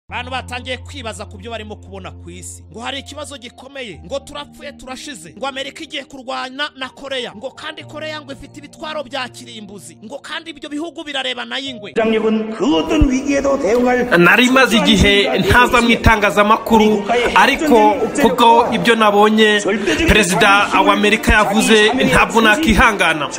Abantu batangiye kwibaza ku byo barimo kubona ku isi, ngo hari ikibazo gikomeye, ngo turapfuye turashize, ngo Amerika igiye kurwana na Korea, ngo kandi Korea ngo ifite ibitwaro bya kirimbuzi, ngo kandi ibyo bihugu birareba nayo ingwe. Nari maze igihe ntaza mu itangazamakuru, ariko kubwo ibyo nabonye perezida wa Amerika yavuze, ntabwo nakihangana.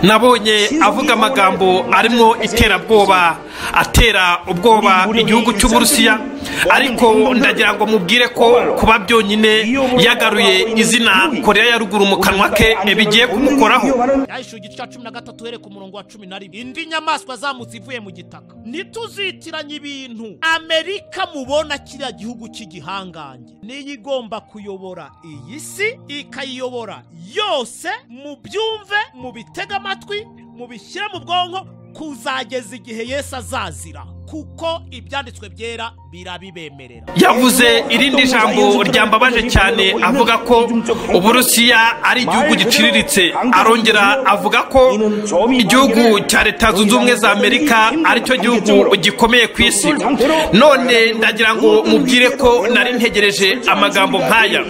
Nabonye avuga amagambo arimo iterabwoba, atera ubwoba igihugu cy'Uburusiya. Ariko ndagira ngo mubwire ko kuba byonyine yagaruye izina Korea ya Ruguru mu kanwa ke, bigiye kumukoraho. Yahishuwe igice cya 13, uhereye ku murongo wa 11. Indi nyamaswa yazamutse ivuye mu gitaka. Ntituzitiranye ibintu. Amerika mubona, kiriya gihugu cy'igihangange, niyo igomba kuyobora iyi si, ikayiyobora yose. Mubyumve, mubitege amatwi, mubishyire mu bwonko kuzageza igihe Yesu azazira, kuko ibyanditswe byera birabibemerera. Yavuze irindi jambo ryambabaje cyane, avuga ko Uburusiya ari igihugu giciriritse. Arongera avuga ko igihugu cya Leta Zunze Ubumwe za Amerika aricyo gihugu gikomeye ku isi. None ndagira ngo mubwire ko nari ntegereje amagambo nk'aya.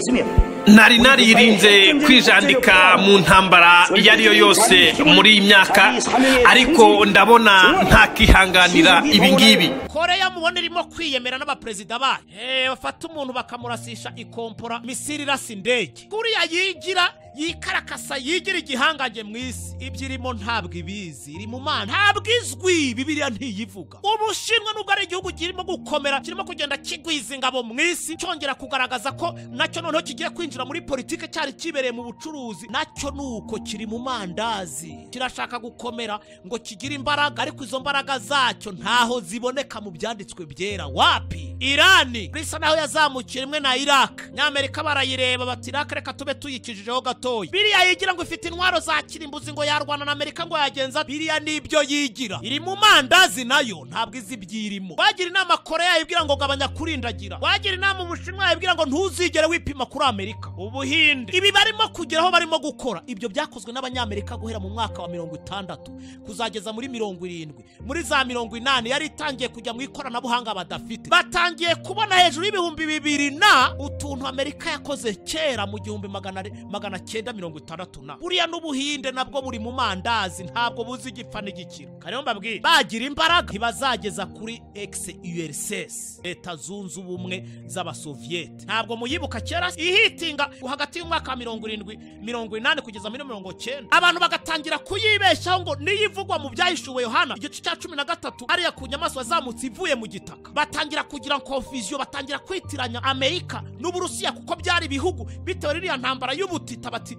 Nari naririnze kwijandika mu ntambara iyo ari yo yose muri iyi myaka, ariko ndabona ntakihanganira ibi ngibi. Koreya mubona irimo kwiyemera n'abaperezida bayo, bafata umuntu bakamurasisha ikompora missile, irasa indege. Kuriya yigira, yikarakasa, yigira igihangange mu isi, ibyo irimo ntabwo ibizi. Iri mu mana, ntabwo izwi, Bibiliya ntiyivuga. Ubushinwa, nubwo ari igihugu kirimo gukomera, kirimo kugenda kigwiza ingabo mu isi, cyongera kugaragaza ko nacyo noneho kigiye kwinjira muri politike, cyari kibereye mu bucuruzi, nacyo nuko kiri mu mandazi. Kirashaka gukomera ngo kigire imbaraga, ariko izo mbaraga zacyo ntaho ziboneka mu byanditswe byera, wapi. Irani bisa naho yazamukiye rimwe na Iraq. Nyamerika barayireba bati: "Iraq reka tube tuyikijijeho gatoya." Biriya yigira ngo ifite intwaro za kirimbuzi, ngo yarwana na Amerika, ngo yagenza biriya, nibyo yigira. Iri mu mandazi, nayo ntabwo izi ibyirimo. Wagira inama Korea yibwira ngo gabanya kurindagira, wagira inama Ubushinwa yibwira ngo ntuzigere wipima kuri Amerika. Ubuhinde, ibi barimo kugeraho, barimo gukora, ibyo byakozwe n'Abanyamerika guhera mu mwaka wa 60 kuzageza muri 70, muri za 80 yari itangiye kujya mu ikoranabuhanga badafite. Batangiye kubona hejuru y'ibihumbi 2000 na utuntu Amerika yakoze kera mu gihumbi magana cyenda mirongo itandatu na buriya. N'Ubuhinde nabwo buri mu mandazi, ntabwo buzi igipfa n'igikiro. Kariho mbabwire, bagira imbaraga ntibazageza kuri ex URSS, Leta Zunze Ubumwe z'Abasoviyete. Ntabwo muyibuka kera ihitinga hagati y'umwaka wa 70, 80 kugeza muri 90, abantu bagatangira kuyibeshyaho ngo niyo ivugwa mu Byahishuwe Yohana igice cya 13, ariya ku nyamaswa yazamutse ivuye mu gitaka. Batangira kugira confusion, batangira kwitiranya Amerika n'Uburusiya, kuko byari ibihugu bitewe n'iriya ntambara y'ubutita. Bati: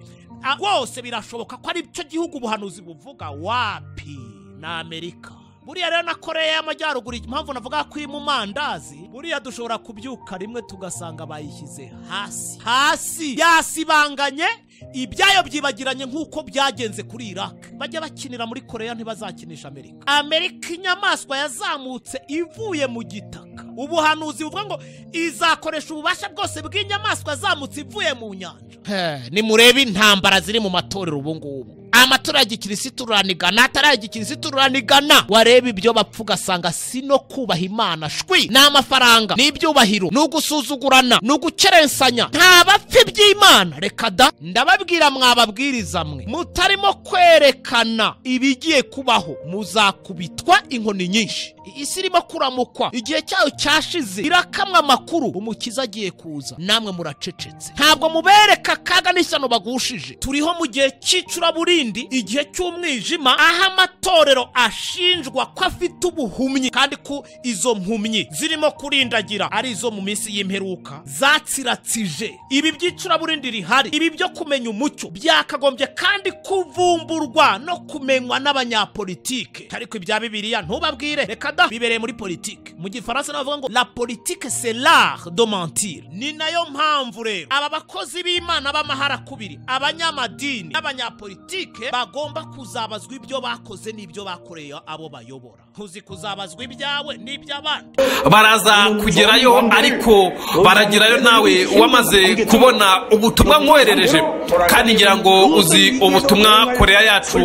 "Rwose birashoboka ko ari cyo gihugu ubuhanuzi buvuga." Wapi, ni Amerika. Buriya rero na Koreya y'Amajyaruguru, impamvu navuga ko iri mu mandazi, buriya dushobora kubyuka rimwe tugasanga bayishyize hasi hasi, yasibanganye, ibyayo byibagiranye, nk'uko byagenze kuri Iraq. Bajya bakinira muri Koreya, ntibazakinisha Amerika. Amerika, inyamaswa yazamutse ivuye mu gitaka, ubuhanuzi buvuga ngo izakoresha ububasha bwose bw'inyamaswa yazamutse ivuye mu nyanja. Nimurebe intambara ziri mu matorero ubu ngubu. Amatora ya gikirisitu ruranigana, atari aya gikirisitu ruranigana. Wareba ibyo bapfa ugasanga si no kubaha Imana shwi, ni amafaranga, ni ibyubahiro, ni ugusuzugurana, ni ugukerensanya. Nta bapfa iby'Imana, reka da. Ndababwira, mwababwiriza mwe mutarimo kwerekana ibigiye kubaho, muzakubitwa inkoni nyinshi. Isi irimo kuramukwa, igihe cyayo cyashize, irakamwa amakuru Umukiza agiye kuza, namwe muracecetse, ntabwo mubereka akaga n'ishyano bagushije. Turiho mu gihe cy'icuraburindi, igihe cy'umwijima, aho amatorero ashinjwa ko afite ubuhumyi, kandi ko izo mpumyi zirimo kurindagira ari izo mu minsi y'imperuka zatsiratsije. Ibi by'icuraburindi rihari, ibi byo kumenya umucyo byakagombye kandi kuvumburwa no kumenywa n'abanyapolitike, ariko ibya Bibiliya ntubabwire, reka da, bibereye muri politike. Mu Gifaransa nabavuga ngo "La politique, c'est l'art de mentir." Ni nayo mpamvu rero aba bakozi b'Imana b'amaharakubiri, abanyamadini n'abanyapolitike, bagomba kuzabazwa ibyo bakoze n'ibyo bakoreye abo bayobora. Ntuzi kuzabazwa ibyawe n'iby'abandi. Baraza kugerayo, ariko baragerayo nawe wamaze kubona ubutumwa nkoherereje. Kandi ngira ngo uzi ubutumwa Korea yacu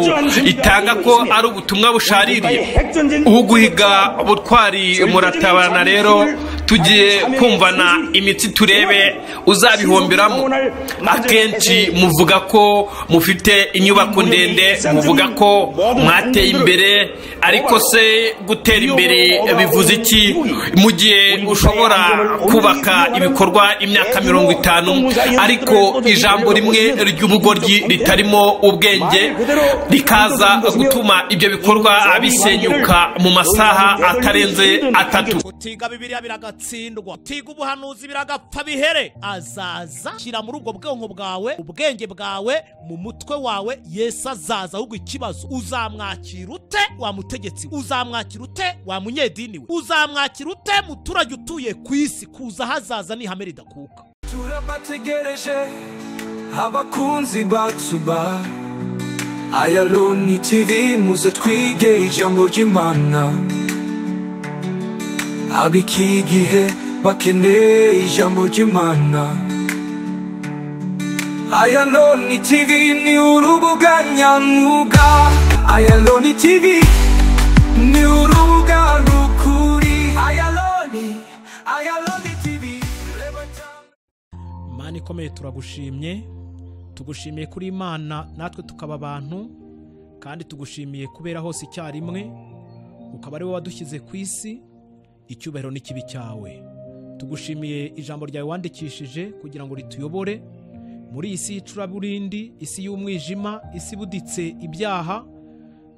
itanga ko ari ubutumwa bushaririye. Uguhiga ubutwari muratabarana rero. Tugiye kumvana imitsi turebe uzabihomberamo. Akenshi muvuga ko mufite inyubako ndende, muvuga ko mwateye imbere, ariko se gutera imbere bivuze iki mu gihe ushobora kubaka ibikorwa imyaka 50, ariko ijambo rimwe ry'ubugoryi ritarimo ubwenge rikaza gutuma ibyo bikorwa bisenyuka mu masaha atarenze 3. Kutiga Bibiliya biragatsindwa, kutiga ubuhanuzi biragapfa bihere. Azaza shyira muri ubwo bwonko bwawe, ubwenge bwawe, mu mutwe wawe. Yesu azaza. Ahubwo ikibazo, uzamwakira ute wa mutegetsi? Uzamwakira ute wa munyedini we? Uzamwakira ute muturage utuye ku isi? Kuza hazaza ni ihame ridakuka. Turabategereje abakunzi bacu ba Ayaloni TV, muze twige ijambo ry'Imana. Ab'iki gihe bakeneye ijambo ry'Imana. Ayaloni TV ni urubuga nyamwuga. Ayaloni TV ni urubuga rukuri. Ayaloni, Ayaloni TV. Mana ikomeye, turagushimye, tugushimiye kuri Imana natwe tukaba abantu, kandi tugushimiye kubera hose icyarimwe, ukaba ari wowe wadushyize ku isi. Icyubahiro n'ikibi cyawe. Tugushimiye ijambo ryawe wandikishije kugira ngo rituyobore muri iyi si y'icuraburindi, isi y'umwijima, isi ibuditse ibyaha.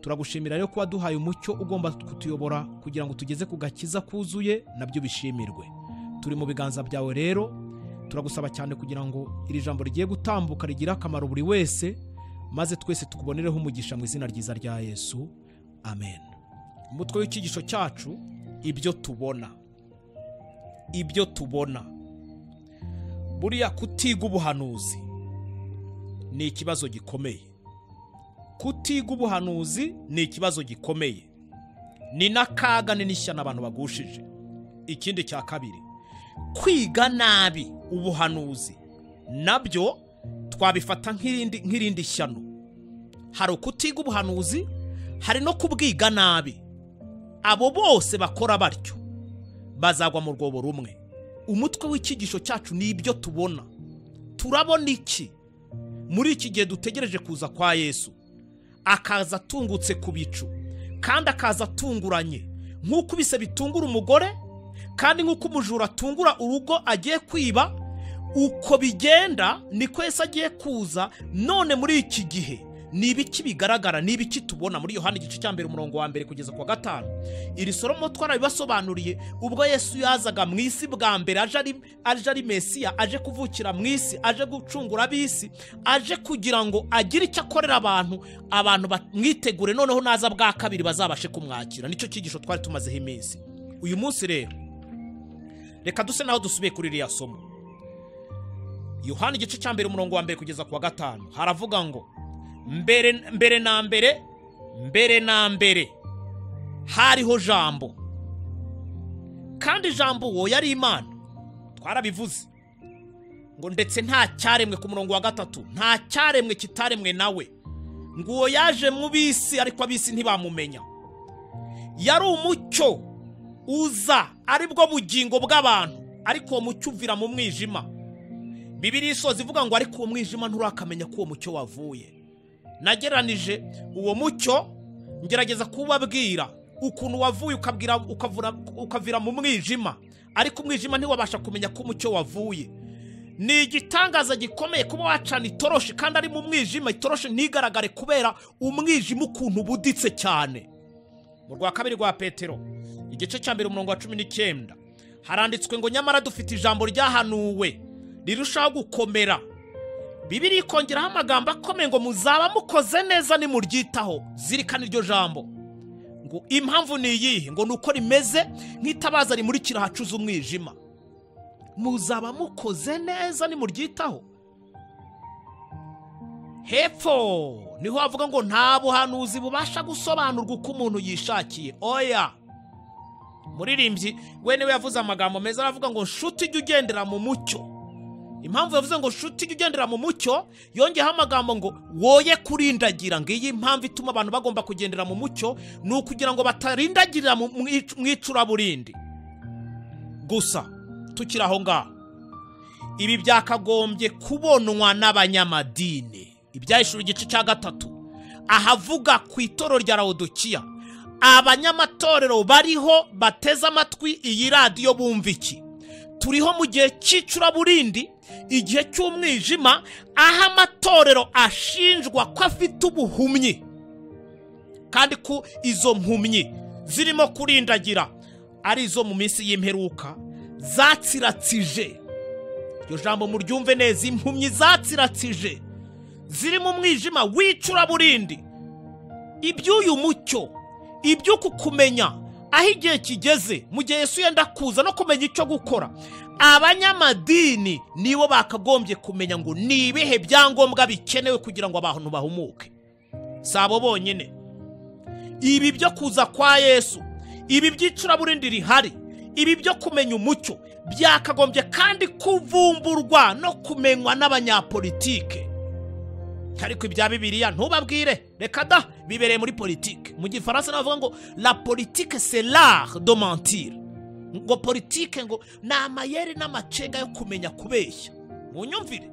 Turagushimira rero kuba duhaye umucyo ugomba kutuyobora kugira ngo tugeze ku gakiza kuzuye, nabyo bishimirwe. Turi mu biganza byawe rero, turagusaba cyane kugira ngo iri jambo rigiye gutambuka rigire akamaro buri wese, maze twese tukubonereho umugisha mu izina ryiza rya Yesu, amen. Umutwe w'icyigisho cyacu, ibyo tubona. Ibyo tubona. Buriya kutiga ubuhanuzi ni ikibazo gikomeye. Kutiga ubuhanuzi ni ikibazo gikomeye, ni n'akaga, ni n'ishyano abantu bagushije. Ikindi cya kabiri, kwiga nabi ubuhanuzi nabyo twabifata nk'irindi shyano. Hari ukutiga ubuhanuzi, hari no kubwiga nabi. Abo bose bakora batyo bazagwa mu rwobo rumwe. Umutwe w'icyigisho cyacu ni ibyo tubona. Turabona iki muri iki gihe dutegereje kuza kwa Yesu, akaza atungutse ku bicu, kandi akaza atunguranye nk'uko ibise bitungura umugore, kandi nk'uko umujura atungura urugo agiye kwiba. Uko bigenda niko Yesu agiye kuza. None muri iki gihe ni ibiki bigaragara, ni ibiki tubona? Muri Yohana igice cya 1 umurongo wa 1 kugeza ku wa 5, iri soromo twarabibasobanuriye ubwo Yesu yazaga mu isi bwa mbere, aje ari Mesiya, aje kuvukira mu isi, aje gucungura ab'isi, aje kugira ngo agire icyo akorera abantu, abantu bamwitegure, noneho naza bwa kabiri bazabashe kumwakira. Nicyo cyigisho twari tumazeho iminsi. Uyu munsi rero reka duse naho dusubiye kuri iriya somo. Yohana igice cya 1 umurongo wa 1 kugeza ku wa 5 haravuga ngo mbere na mbere, mbere na mbere hariho jambo, kandi jambo uwo yari Imana. Twarabivuze ngo ndetse nta cyaremwe, ku murongo wa 3, nta cyaremwe kitaremwe nawe, ngo uwo yaje mu bisi ariko abisi ntibamumenya. Yari umucyo uza aribwo bugingo bw'abantu, ariko uwo mucyo uvira mu mwijima. Bibiliya isoza ivuga ngo ariko uwo mwijima nturakamenya ko uwo mucyo wavuye. Nageranije uwo mucyo, ngerageza kubabwira ukuntu wavuye, ukavira mu mwijima, ariko umwijima ntiwabasha kumenya ko umucyo wavuye. Ni igitangaza gikomeye kuba wacana itoroshi kandi ari mu mwijima, itoroshi ntigaragare kubera umwijima ukuntu ubuditse cyane. Mu rwa 2 rwa Petero igice cya 1 umurongo wa 19 haranditswe ngo nyamara dufite ijambo ryahanuwe rirushaho gukomera. Bibiliya ikongeraho amagambo akomeye ngo muzaba mukoze neza nimuryitaho. Zirikana iryo jambo. Ngo impamvu ni iyihe? Ngo nuko rimeze nk'itabaza rimurikira ahacuze umwijima. Muzaba mukoze neza nimuryitaho. Hepfo niho havuga ngo nta buhanuzi bubasha gusobanurwa uko umuntu yishakiye. Oya, muririmbyi we niwe yavuze amagambo meza, aravuga ngo nshuti jya ugendera mu mucyo. Impamvu yavuze ngo nshuti jya ugendera mu mucyo, yongeyeho amagambo ngo woye kurindagira. Ngiyi impamvu ituma abantu bagomba kugendera mu mucyo, ni ukugira ngo batarindagirira mu icuraburindi. Gusa tukiri aho ngaho, ibi byakagombye kubonwa n'abanyamadini. Ibyahishuriwe igice cya 3 ahavuga ku itorero rya Laodikiya, abanyamatorero bariho bateze amatwi iyi radiyo bumva iki? Turiho mu gihe cy'icuraburindi, igihe cy'umwijima, aho amatorero ashinjwa ko afite ubuhumyi, kandi ko izo mpumyi zirimo kurindagira ari izo mu minsi y'imperuka zatsiratsije. Iryo jambo muryumve neza, impumyi zatsiratsije ziri mu mwijima w'icuraburindi. Iby'uyu mucyo, iby'uku kumenya aho igihe kigeze, mu gihe Yesu yenda kuza no kumenya icyo gukora, abanyamadini nibo bakagombye kumenya ngo ni ibihe byangombwa bikenewe kugira ngo abantu bahumuke. Si abo bonyine. Ibi byo kuza kwa Yesu, ibi by'icuraburindi rihari, ibi byo kumenya umucyo byakagombye kandi kuvumburwa no kumenywa n'abanyapolitike. Ariko ibya Bibiliya ntubabwire, reka da, bibereye muri politike. Mu gifaransa navuga ngo la politique c'est l'art de mentir. Ngo politike ngo ni amayeri n'amacenga yo kumenya kubeshya. Munyumvire.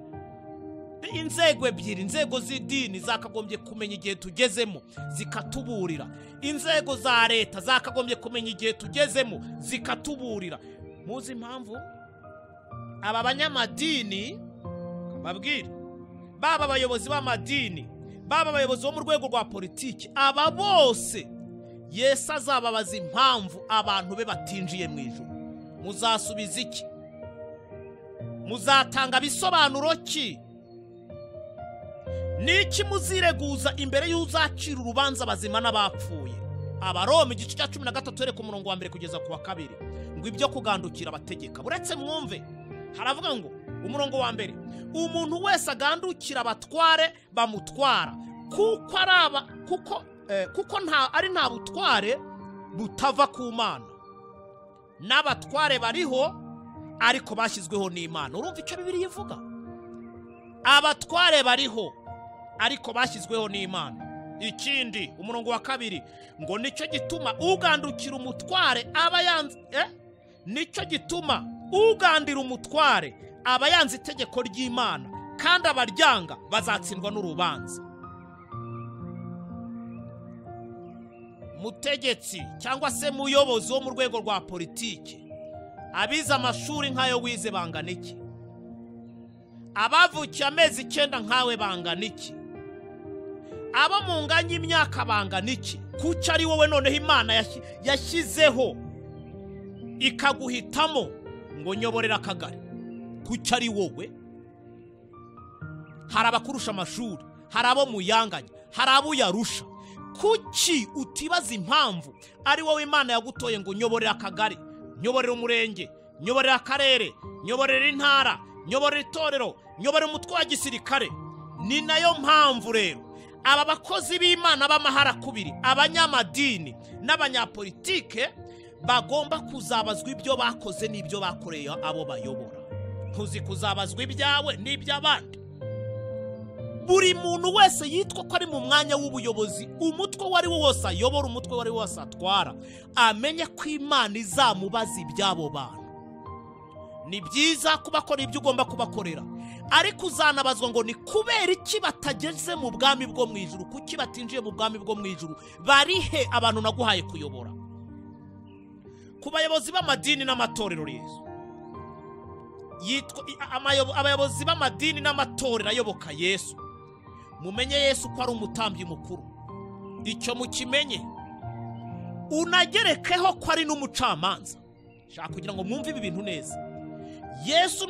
Inzego ebyiri, inzego z'idini zakagombye kumenya igihe tugezemo zikatuburira. Inzego za leta zakagombye kumenya igihe tugezemo zikatuburira. Muzi impamvu aba banyamadini babwira, baba abayobozi b'amadini, baba abayobozi bo mu rwego rwa politiki, aba bose Yesu azababaza impamvu abantu be batinjiye mu ijuru. Muzasubiza iki? Muzatanga bisobanuro ki? Niki muzireguza imbere y'uzacira urubanza bazima n'abapfuye? Abaroma igice cya 13 here ku murongo wa 1 kugeza ku wa 2, ngo ibyo kugandukira abategeka. Buretse mwumve, haravuga ngo umurongo wa 1, umuntu wese agandukira abatware bamutwara, kuko araba kuko nta ari nta butware butava ku Mana, n'abatware bariho ariko bashyizweho n'Imana. Urumva icyo Bibiliya ivuga? Abatware bariho ariko bashyizweho n'Imana. Ikindi umurongo wa 2 ngo nicyo gituma ugandukira umutware aba yanze nicyo gituma ugandira umutware aba yanze itegeko ry'Imana, kandi abaryanga bazatsindwa n'urubanza. Mutegetsi cyangwa se muyobozi wo mu rwego rwa politiki, abize amashuri nkayo wize bangana iki? Abavukiye amezi 9 nkawe bangana iki? Abo munganya imyaka bangana iki? Kuki ari wowe noneho Imana yashyizeho ikaguhitamo ngo nyoborera akagari? Kuki ari wowe? Hari abakurusha amashuri, hari abo muyanganya, hari abo uyarusha. Kuki utibaza impamvu ari wowe Imana yagutoye ngo nyoborera akagari, nyoborera umurenge, nyoborera akarere, nyoborera intara, nyoborera itorero, nyoborera umutwe wa gisirikare? Ni nayo mpamvu rero aba bakozi b'Imana b'amaharakubiri, abanyamadini n'abanyapolitike bagomba kuzabazwa ibyo bakoze n'ibyo bakoreye abo bayobora. Ntuzi kuzabazwa ibyawe n'iby'abandi. Buri muntu wese yitwa ko ari mu mwanya w'ubuyobozi, umutwe wari wose ayobora, umutwe wari wose atwara, amenye ko Imana izamubaza iby'abo bantu. Ni byiza kubakora ibyo ugomba kubakorera, ariko uzanabazwa ngo ni kubera iki batageze mu bwami bwo mu ijuru? Kuki batinjiye mu bwami bwo mu ijuru? Barihe abantu naguhaye kuyobora? Ku bayobozi b'amadini n'amatorero Yesu yitwa abayobozi b'amadini n'amatorero ayoboka Yesu, mumenye Yesu ko ari umutambyi mukuru. Icyo mukimenye, unagerekeho ko ari n'umucamanza. Shaka kugira ngo mwumve ibi bintu neza. Yesu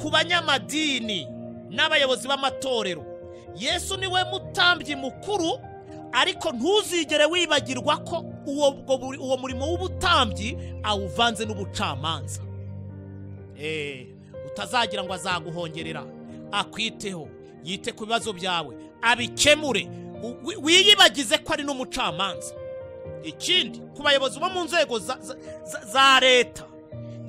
ku banyamadini n'abayobozi b'amatorero, Yesu niwe mutambyi mukuru, ariko ntuzigere wibagirwa ko uwo murimo w'ubutambyi awuvanze n'ubucamanza. Utazagira ngo azaguhongerera, akwiteho, yite ku bibazo byawe, abikemure, wiyibagize ko ari n'umucamanza. Ikindi ku bayobozi bo mu nzego za leta,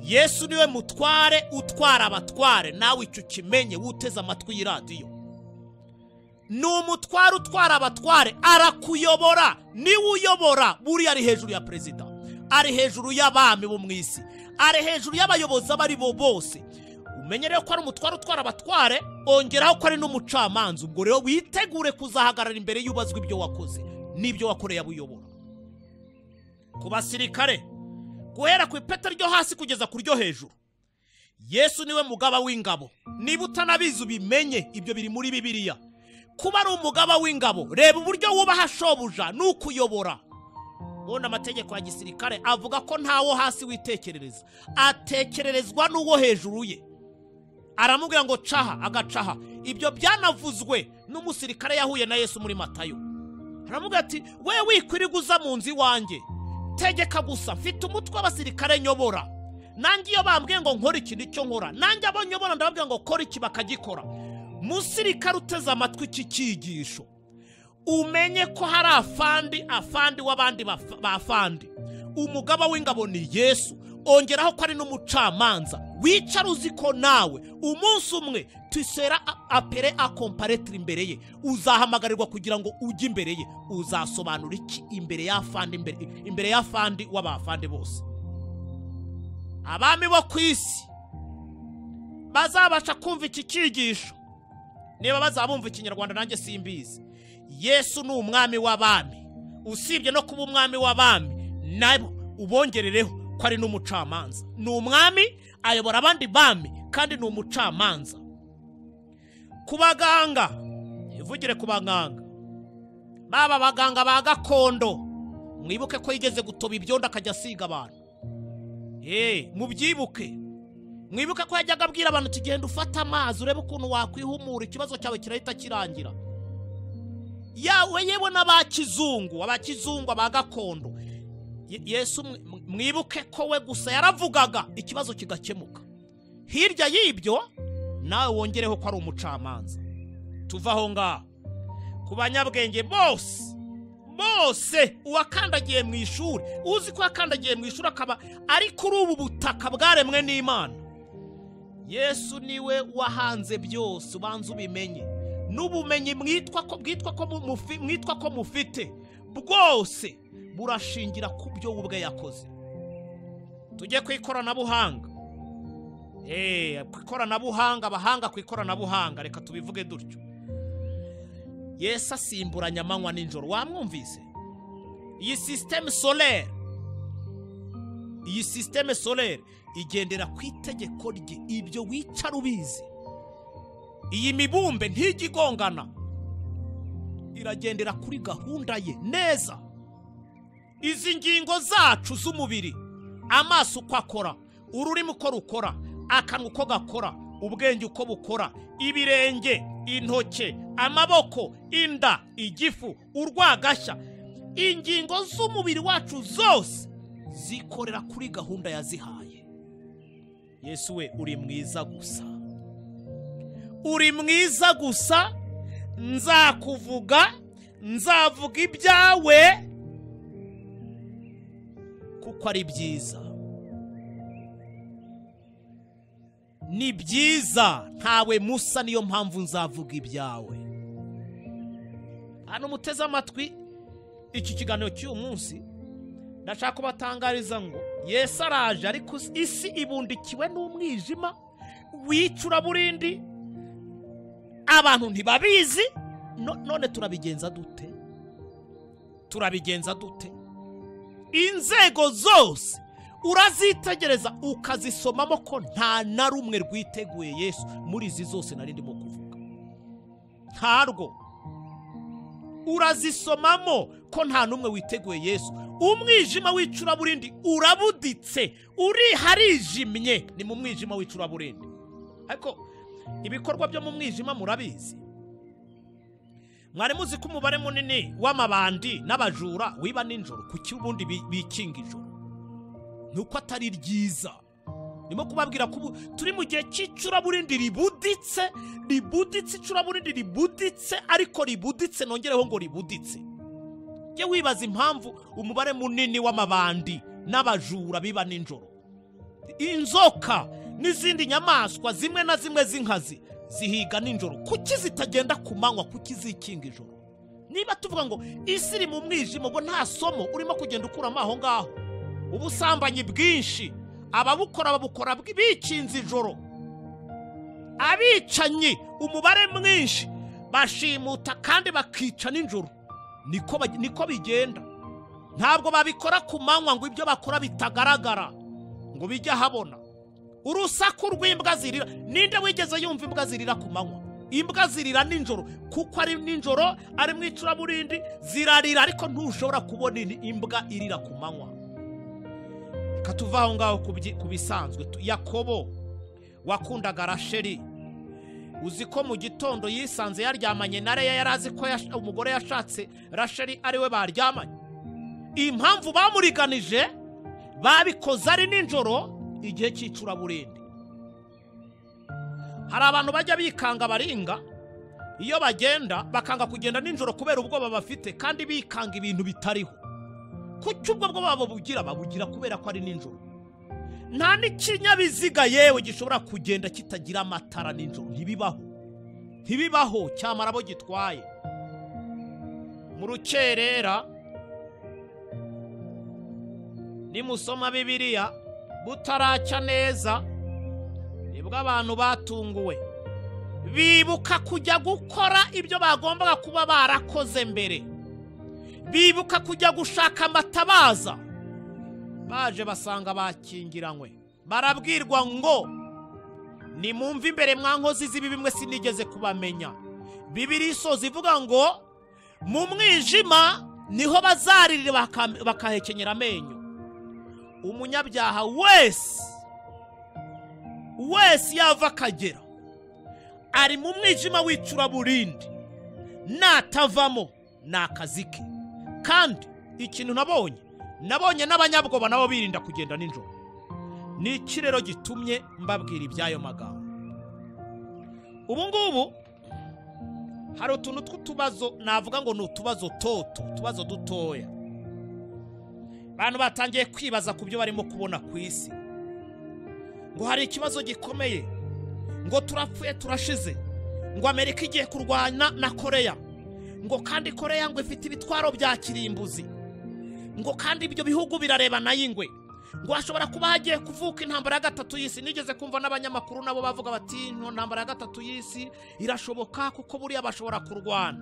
Yesu niwe mutware utwara abatware. Nawe icyo kimenye, wuteze amatwi y'iradiyo. Ni umutware utwara abatware, arakuyobora. Niwe uyobora. Buriya ari hejuru ya perezida, ari hejuru y'abami bo mu isi, Ari hejuru y'abayobozi abo ari bo bose. Umenye rero ko ari umutware utwara abatware, ongeraho ko ari n'umucamanza. Ubwo rero witegure kuzahagarara imbere y'ubazwa ibyo wakoze n'ibyo wakoreye abuyobora. Ku basirikare, guhera ku ipeta ryo hasi kugeza ku ryo hejuru, Yesu niwe mugaba w'ingabo. Niba utanabizi ubimenye, ibyo biri muri Bibiliya. Kuba ari umugaba w'ingabo, reba uburyo wubaha shobuja n'ukuyobora. Ubundi amategeko ya gisirikare avuga ko ntawo hasi witekerereza, atekererezwa n'uwo hejuru ye. Aramubwira ngo caha, agacaha. Ibyo byanavuzwe n'umusirikare yahuye na Yesu muri Matayo. Aramubwira ati we wikwirirwa uza mu nzu iwanjye, tegeka gusa, mfite umutwe w'abasirikare nyobora. Nanjye iyo bambwiye ngo nkora iki nicyo nkora, nanjye abo nyobora ndababwira ngo kora iki bakagikora. Musirikare uteze amatwi iki cyigisho, umenye ko hari afandi, afandi w'abandi bafandi. Umugaba w'ingabo ni Yesu. Ongeraho ko ari n'umucamanza. Wicara uzi ko nawe umunsi umwe tusera apere akomparetre imbere ye, uzahamagarirwa kugira ngo ujye imbere ye. Uzasobanura iki imbere y'afandi, imbere y'afandi w'abafandi bose? Abami bo ku isi bazabasha kumva iki cyigisho, niba bazabumva ikinyarwanda nanjye simbizi. Yesu ni umwami w'abami. Usibye no kuba umwami w'abami, nabo ubongerereho ko ari n'umucamanza. Ni umwami ayobora abandi bami, kandi ni umucamanza. Ku baganga, ivugire ku baganga, baba baganga ba gakondo, mwibuke ko yigeze gutoba ibyondo akajya asiga abantu. Mubyibuke. Mwibuke ko yajyaga abwira abantu ati genda ufate amazi urebe ukuntu wakwihumura, ikibazo cyawe kirahita kirangira. Yawe yewe n'abakizungu, abakizungu aba gakondo, Yesu mwibuke ko we gusa yaravugaga ikibazo kigakemuka. Hirya y'ibyo nawe wongereho ko ari umucamanza. Tuva aho ngaho ku banyabwenge bose bose, uwakandagiye mu ishuri, uzi ko yakandagiye mu ishuri akaba ari kuri ubu butaka bwaremwe n'Imana, Yesu niwe wahanze byose. Ubanza ubimenye. N'ubumenyi mwitwa ko mufite bwose burashingira ku byo ubwe yakoze. Tujye ku ikoranabuhanga. Ku ikoranabuhanga, abahanga ku ikoranabuhanga, reka tubivuge dutyo. Yesu asimburanya amanywa n'ijoro. Wamwumvise? Iyi système solaire, iyi système solaire igendera ku itegeko rye. Ibyo wicara ubizi. Iyi mibumbe ntijya igongana, iragendera kuri gahunda ye neza. Izi ngingo zacu z'umubiri, amaso uko akora, ururimi uko rukora, akanwa uko gakora, ubwenge uko bukora, ibirenge, intoke, amaboko, inda, igifu, urwagashya, ingingo z'umubiri wacu zose zikorera kuri gahunda yazihaye. Yesu we uri mwiza gusa, uri mwiza gusa. Nzakuvuga, nzavuga ibyawe kuko ari byiza. Ni byiza, ntawe musa, niyo mpamvu nzavuga ibyawe. Hano muteze amatwi iki kiganiro cy'uyu munsi, ndashaka kubatangariza ngo Yesu araje, ariko isi ibundikiwe n'umwijima w'icuraburindi, abantu ntibabizi. None turabigenza dute? Turabigenza dute? Inzego zose urazitegereza ukazisomamo ko nta na rumwe rwiteguye Yesu. Muri izi zose nari ndimo kuvuga, ntarwo. Urazisomamo ko nta n'umwe witeguye Yesu. Umwijima w'icuraburindi urabuditse, uri harijimye, ni mu mwijima w'icuraburindi. Ariko ibikorwa byo mu mwijima murabizi. Mwari muzi ko umubare munini w'amabandi n'abajura wiba nijoro? Kuki ubundi bikinga ijoro? Nuko atari ryiza. Ndimo kubabwira ko turi mu gihe cy'icuraburindi ribuditse, ribuditse, icuraburindi ribuditse, ariko ribuditse, nongereho ngo ribuditse. Jye wibaza impamvu umubare munini w'amabandi n'abajura biba nijoro. Inzoka n'izindi nyamaswa zimwe na zimwe z'inkazi zihiga nijoro. Kuki zitagenda ku manywa? Kuki zikinga ijoro? Niba tuvuga ngo isi iri mu mwijima, ubwo nta somo urimo kugenda ukuramo aho ngaho. Ubusambanyi bwinshi, Ababukora babukora bikinze ijoro. Abicanyi umubare mwinshi bashimuta kandi bakica nijoro. Niko bigenda. Ntabwo babikora ku manywa ngo ibyo bakora bitagaragara, ngo bijye ahabona. Urusaku rw'imbwa zirira, ninde wigeze yumva imbwa zirira ku manywa? Imbwa zirira nijoro, kuko ari nijoro, ari mu icuraburindi, zirarira, ariko ntushobora kubona imbwa irira ku manywa. Reka tuve aho ngaho ku bisanzwe. Yakobo wakundaga Rasheli, uzi ko mu gitondo yisanze yaryamanye na Leya, yari azi ko umugore yashatse Rasheli ari we baryamanye. Impamvu bamuriganije, babikoze ari nijoro, igihe cy'icuraburindi. Hari abantu bajya bikanga baringa iyo bagenda, bakanga kugenda nijoro kubera ubwoba bafite, kandi bikanga ibintu bitariho. Kuki ubwo bwoba babugira? Babugira kubera ko ari nijoro. Nta n'ikinyabiziga yewe gishobora kugenda kitagira amatara nijoro, ntibibaho, ntibibaho, cyamara abo gitwaye. Mu rukerera nimusoma Bibiliya butaracya neza, nibwo abantu batunguwe bibuka kujya gukora ibyo bagombaga kuba barakoze mbere, bibuka kujya gushaka amatabaza. Baje basanga bakingiranywe, barabwirwa ngo nimumve imbere mwa nkozi z'ibibi mwe, sinigeze kubamenya. Bibiliya isoza ivuga ngo mu mwijima niho bazaririra bakahekenyera amenyo. Umunyabyaha wese wese yava akagera ari mu mwijima w'icuraburindi, natavamo ni akazi ke. Kandi ikintu nabonye n'abanyabwoba nabo birinda kugenda nijoro. Ni iki rero gitumye mbabwira iby'ayo magambo? Ubu ngubu hari utuntu tw'utubazo, navuga ngo ni utubazo toto, utubazo dutoya. Abantu batangiye kwibaza ku byo barimo kubona ku isi, ngo hari ikibazo gikomeye, ngo turapfuye turashize, ngo Amerika igiye kurwana na Korea, ngo kandi Korea ngo ifite ibitwaro bya kirimbuzi, ngo kandi ibyo bihugu birarebana y'ingwe, ngo hashobora kuba hagiye kuvuka intambara ya gatatu y'isi. Nigeze kumva n'abanyamakuru nabo bavuga bati intambara ya gatatu y'isi irashoboka kuko buriya bashobora kurwana.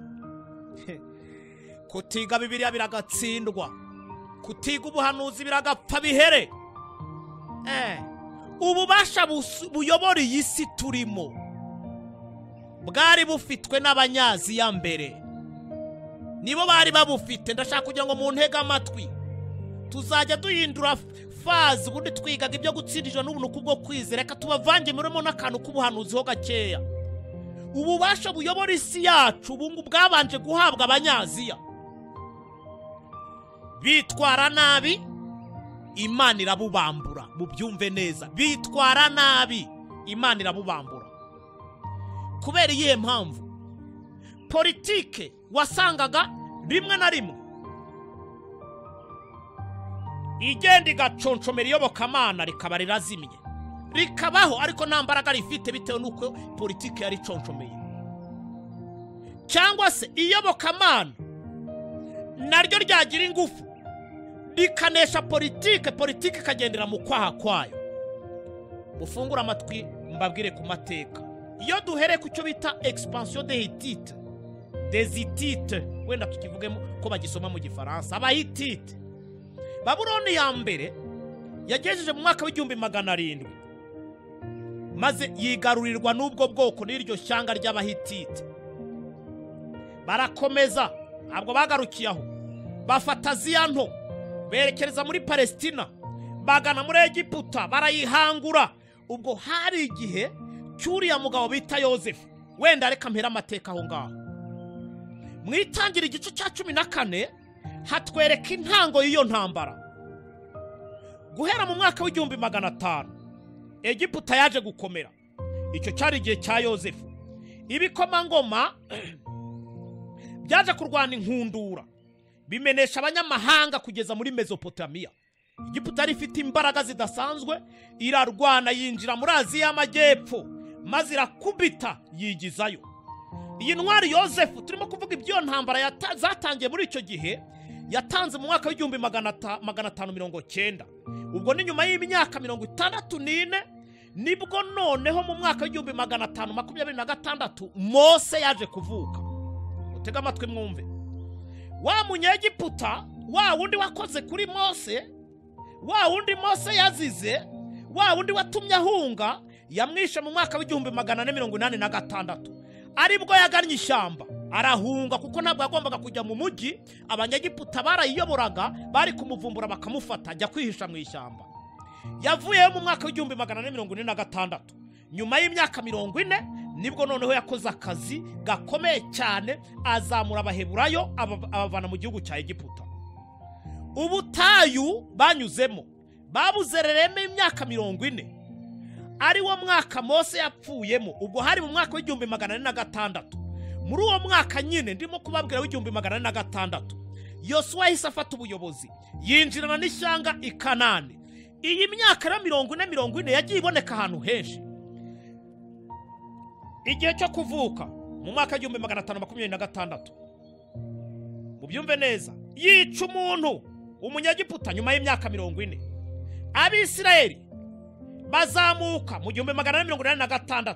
Kutiga Bibiliya biragatsindwa, kutiga ubuhanuzi biragapfa bihere. Ububasha buyobora iyi si turimo bwari bufitwe n'Abanyaziya mbere, nibo bari babufite. Ndashaka kugira ngo muntege amatwi, tuzajya duhindura fazi. Ubundi twigaga ibyo gutsindijwe n'ubuntu kubwo kwizera, reka tubavange murimo n'akantu k'ubuhanuzi ho gakeya. Ububasha buyobora isi yacu ubu bwabanje guhabwa Abanyaziya, bitwara nabi, Imana irabubambura. Mubyumve neza, bitwara nabi, Imana irabubambura. Kubera iyihe mpamvu? Politike wasangaga rimwe na rimwe igenda igaconshomera iyobokamana rikaba rirazimye, rikabaho ariko nta mbaraga rifite bitewe n'uko politike yari iconshomeye. Cyangwa se iyobokamana naryo ryagira ingufu rikanesha politike, politike ikagendera mu kwaha kwayo. Mufungure amatwi mbabwire ku mateka. Iyo duhereye ku cyo bita expansion des Hittites, des Hittites, wenda tukivugemo ko bagisoma mu Gifaransa, Abahittite. Babuloni ya mbere yagejeje mu mwaka w'1700, maze yigarurirwa n'ubwo bwoko n'iryo shyanga ry'Abahittite. Barakomeza, ntabwo bagarukiye aho, bafata Aziya nto berekereza muri Palestina, bagana muri Egiputa, barayihangura. Ubwo hari igihe cy'uriya mugabo bita Yozefu. Wenda reka mpera amateka aho ngaho. Mu itangira igice cya 14 hatwereka intango y'iyo ntambara. Guhera mu mwaka w'1500 Egiputa yaje gukomera. Icyo cyari igihe cya Yozefu. Ibikomangoma byaje kurwana inkundura, bimenesha abanyamahanga kugeza muri Mesopotamiya. Egiputa yari ifite imbaraga zidasanzwe, irarwana yinjira muri Aziya y'Amajyepfo, maze irakubita yigizayo. Iyi ntwari Yozefu turimo kuvuga iby'iyo ntambara zatangiye muri icyo gihe, Yatanze mu mwaka w'igihumbi 590. Ubwo ni nyuma y'imyaka 64, nibwo noneho mu mwaka w'igihumbi 526 Mose yaje kuvuka. Utega amatwi mwumve. Wa Munyegiputa, wa wundi wakoze kuri Mose, wa wundi Mose yazize, wa wundi watumye ahunga, yamwishe mu mwaka w'igihumbi 486. Aribwo yagannye ishyamba arahunga, kuko ntabwo yagombaga kujya mu mujyi. Abanyegiputa barayiyoboraga, bari kumuvumbura bakamufata, ajya kwihisha mu ishyamba. Yavuyeyo mu mwaka w'igihumbi 446. Nyuma y'imyaka 40 nibwo noneho yakoze akazi gakomeye cyane, azamura Abaheburayo abavana mu gihugu cya Egiputa. Ubutayu banyuzemo babuzereremo imyaka 40, ari wo mwaka Mose yapfuyemo. Ubwo hari mu mwaka w'igihumbi 406. Muri uwo mwaka nyine ndimo kubabwira w'igihumbi 406, Yosuwa yahise afata ubuyobozi, yinjirana n'ishyanga i Kanani. Iyi myaka ya 40 yagiye iboneka ahantu henshi. Igihe cyo kuvuka mu mwaka w'igihumbi 526, mubyumve neza, yica umuntu Umunyegiputa nyuma y'imyaka 40. Abisirayeli bazamuka mu 1486,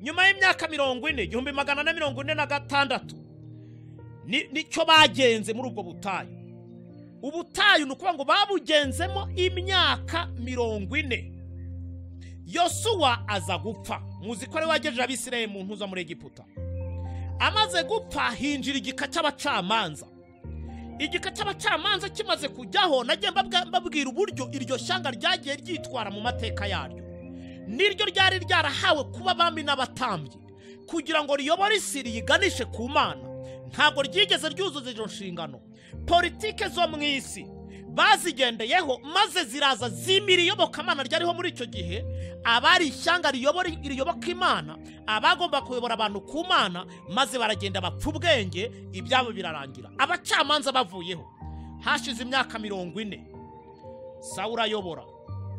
nyuma y'imyaka 40, 1446 nicyo bagenze muri ubwo butayu. Ubutayu ni ukuvuga ngo babugenzemo imyaka 40. Yosuwa aza gupfa. Muzi ko ari wagejeje Abisirayeli mu ntuza muri Egiputa. Amaze gupfa hinjira igika cy'abacamanza. Igika cy'abacamanza kimaze kujyaho, nagiye mbabwira uburyo iryo shyanga ryagiye ryitwara mu mateka yaryo. Niryo ryari ryarahawe kuba abami n'abatambyi kugira ngo riyobore isi riyiganishe ku Mana. Ntabwo ryigeze ryuzuza izo nshingano. Politike zo mu isi bazigendeyeho, maze ziraza zimira iyobokamana ryariho muri icyo gihe. Abari ishyanga riyoboka Imana, abagomba kuyobora abantu ku Mana, maze baragenda bapfa ubwenge, ibyabo birarangira. Abacamanza bavuyeho, hashize imyaka 40 Sawuli ayobora,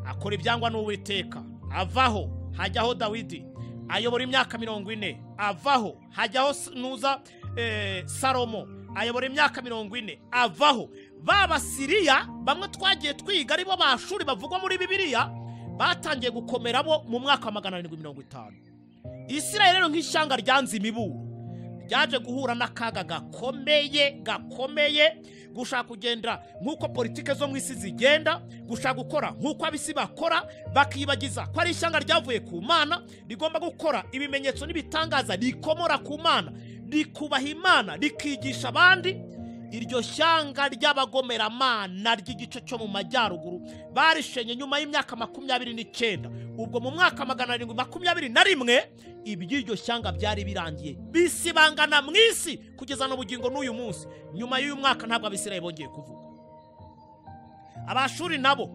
akora ibyangwa n'Uwiteka, avaho hajyaho Dawidi, ayobora imyaka 40, avaho hajyaho nuza Salomo, ayobora imyaka 40, avaho. B'Abasiriya bamwe twagiye twiga aribo Bashuri bavugwa muri Bibiliya, batangiye gukomera bo mu mwaka wa 750. Isirayeli rero nk'ishyanga ryanze imiburo, ryaje guhura n'akaga gakomeye, gushaka kugenda nk'uko politike zo mu isi zigenda, gushaka gukora nk'uko ab'isi bakora, bakibagiza ko ari ishyanga ryavuye ku Mana, rigomba gukora ibimenyetso n'ibitangaza rikomora ku Mana, rikubaha Imana, rikigisha abandi. Iryo shyanga ry'abagomeramana ry'igice cyo mu majyaruguru barishenye nyuma y'imyaka 29. Ubwo mu mwaka 721 iby'iryo shyanga byari birangiye, bisibangana mu isi kugeza n'ubugingo n'uyu munsi. Nyuma y'uyu mwaka ntabwo Abisirayeli bongeye kuvuga. Abashuri nabo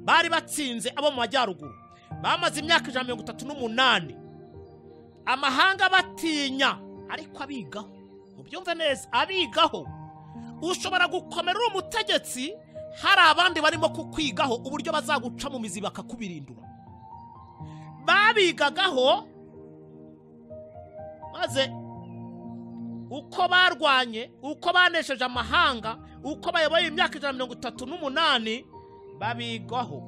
bari batsinze abo mu majyaruguru, bamaze imyaka 138 amahanga batinya, ariko abigaho. Mubyumve neza, abigaho. Ushobora gukomera uri umutegetsi, hari abandi barimo kukwigaho uburyo bazaguca mu mizi bakakubirindura. Babigagaho, maze uko barwanye, uko banesheje amahanga, uko bayoboye imyaka 138, babigaho.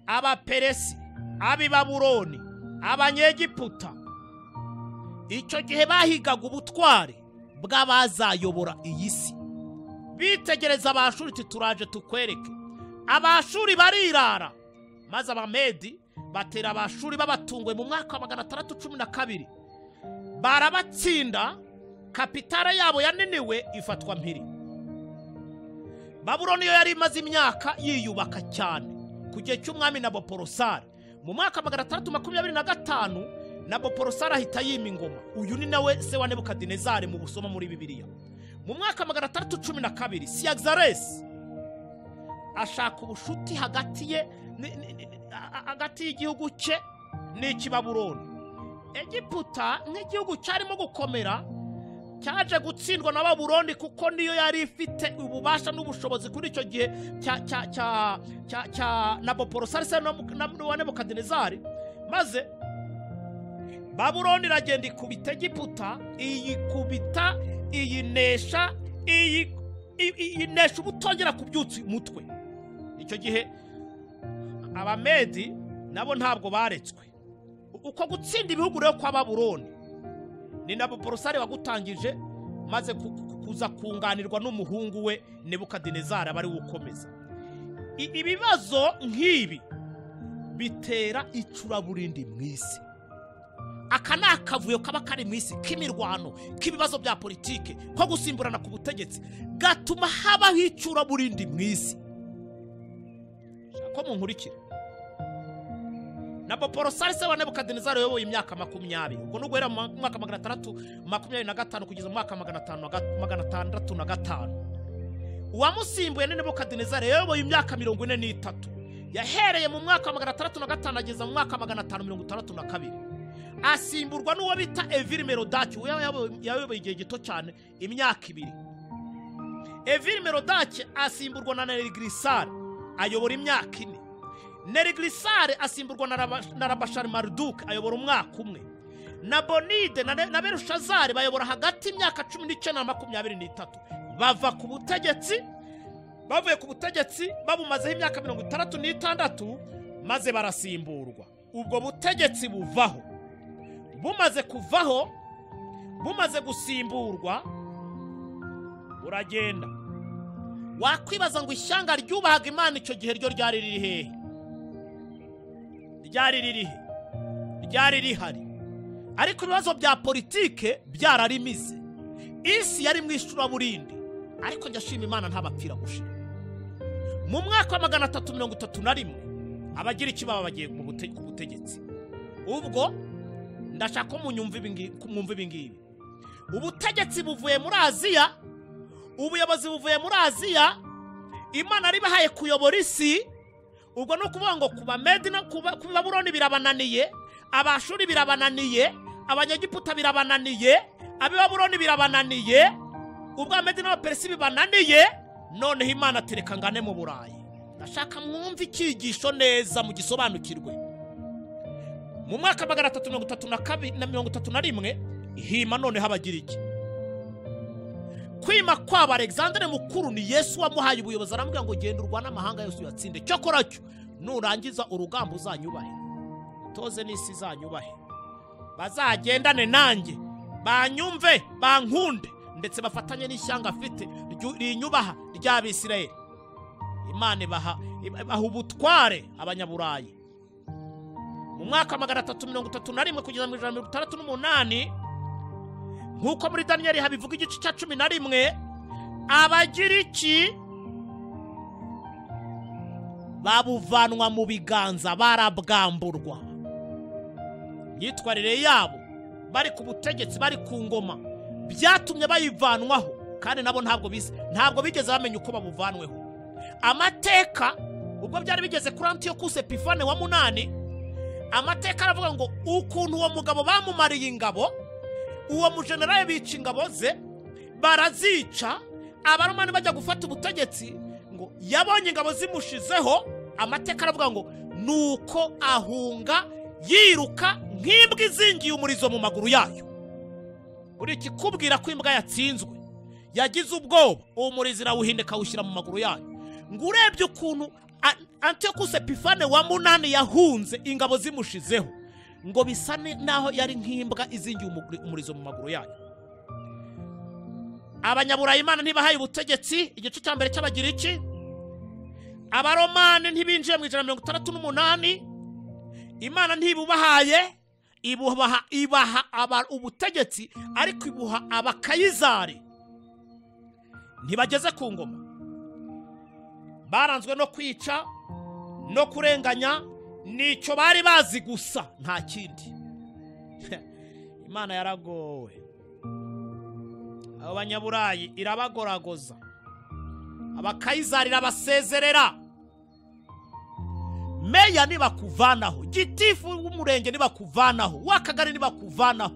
Abaperesi, ab'Ibabuloni, Abanyegiputa, icyo gihe bahigaga ubutwari bw'abazayobora iyi si. Bitegereza Abashuri, turaje tukwereke. Abashuri barirara, maze Abamedi batera Abashuri babatunguye mu mwaka wa 612, barabatsinda. Kapitale yabo yaniniwe ifatwa mpiri. Babuloni yo yari imaze imyaka yiyubaka cyane ku gihe cy'umwami Naboporosari. Mu mwaka 625 Naboporosari ahita yima ingoma. Uyu ni nawe se wa Nebukadinezari mu busoma muri Bibiliya. Mu mwaka 612 Siyaxaresi ashaka ubushuti hagati ye hagati y'igihugu cye n'ikibabuloni. Egiputa nk'igihugu cyarimo gukomera cyaje gutsindwa na Babuloni, kuko niyo yari ifite ububasha n'ubushobozi kuri icyo gihe cya cya cya cya cya Naboporosari se na Nebukadinezari. Maze Babuloni iragenda ikubita Egiputa, iyikubita, iyinesha, Iyi inesha ubutongera kubyutsa umutwe. Icyo gihe Abamedi nabo ntabwo baretswe. Uko gutsinda ibihugu rero kwa Babuloni ni Nabuporosari wagutangije, maze kuza kunganirwa n'umuhungu we Nebukadinezari abari wukomeza. Ibibazo nk'ibi bitera icuraburindi mu isi. Aka ni akavuyo kaba kari mu isi k'imirwano, k'ibibazo bya politike, ko gusimburana ku butegetsi, gatuma habaho icuraburindi mu isi. Shaka ko munkurikira. Nabuporosari se wa Nebukadinezari yayoboye imyaka 20, ubwo no guhera mu mwaka 625 kugeza mu mwaka 565. Uwamusimbuye ni Nebukadinezari yayoboye imyaka 43, yahereye mu mwaka 605 ageza mu mwaka 562. Asimburwa n'uwo bita Evil Merodaki, yayoboye igihe gito cyane, imyaka 2. Evil Merodaki asimburwa na Nerigirisari, ayobora imyaka 4. Nerigirisari asimburwa na Rabashari Marduk, ayobora umwaka 1. Nabonide na Berushazari bayobora hagati imyaka 19 na 23. Bava ku butegetsi, bavuye ku butegetsi babumazeho imyaka 66, maze barasimburwa. Ubwo butegetsi buvaho. Bumaze kuvaho, bumaze gusimburwa, buragenda. Wakwibaza ngo ishyanga ryubahaga Imana icyo gihe ryo ryari riri hehe? Ryari riri he? Ryari rihari. Ariko ibibazo bya politike byararimize. Isi yari mu icuraburindi. Ariko njya shima Imana ntabapfira gushira. Mu mwaka wa 331 Abagiriki baba bagiye ku butegetsi. Ubwo ndashaka ko munyumva ibi ngibi. Ubutegetsi buvuye muri Aziya, ubuyobozi buvuye muri Aziya, Imana ribahaye kuyobora isi. Ubwo no kuvuga ngo kuba Medi no kuba Babuloni birabananiye, Abashuri birabananiye, Abanyegiputa birabananiye, Abibabuloni birabananiye, ubwo Abamedi n'Abaperesi bibananiye, noneho Imana tereka ngane mu Burayi. Ndashaka mwumve icyigisho neza mugisobanukirwe. Mu mwaka 332 na 31 hima noneho Abagiriki. Kwima kwabo Alexandre mukuru ni Yesu wamuhaye ubuyobozi, aramubwira ngo genda urwane amahanga yose uyatsinde. Cyakora cyo nurangiza urugamba uzanyubahe, utoze n'isi izanyubahe, bazagendane nanjye, banyumve, bankunde, ndetse bafatanye n'ishyanga afite rinyubaha ry'Abisirayeli. Imana ibaha ubutware Abanyaburayi. Mu mwaka 331 kugeza mu 168, nkuko muri Daniyeli habivuga igice cya 11, Abagiriki babuvanwa mu biganza, barabwamburwa. Imyitwarire yabo bari ku butegetsi, bari ku ngoma, byatumye bayivanwaho, kandi nabo ntabwo bigeze bamenya uko babuvanweho. Amateka ubwo byari bigeze kuri Antiyokuse Epifane wa 8, amateka aravuga ngo ukuntu uwo mugabo bamumariye ingabo, uwo mujenerali bica ingabo ze barazica, Abaromani bajya gufata ubutegetsi, ngo yabonye ingabo zimushizeho. Amateka aravuga ngo nuko ahunga yiruka nk'imbwa izingiye umurizo mu maguru yayo. Uri kikubwira ko imbwa yatsinzwe, yagize ubwoba, uwo murizo irawuhindeka awushyira mu maguru yayo. Ngo urebye ukuntu Antiyokuse Epifane wa 8 yahunze ingabo zimushizeho, ngo bisa naho yari nk'imbwa izingiye umurizo mu maguru yayo. Abanyaburayi Imana ntibahaye ubutegetsi, igice cya mbere cy'Abagiriki. Abaromani ntibinjiye mu 168, Imana ntibubahaye, ibaha ubutegetsi, ariko ibuha Abakayizari. Ntibageze ku ngoma, baranzwe no kwica no kurenganya, nicyo bari bazi gusa, nta kindi. Imana yaragowe abo Banyaburayi, irabagoragoza. Abakayizari irabasezerera. Meya nibakuvanaho, gitifu w'umurenge nibakuvanaho, w'akagari nibakuvanaho,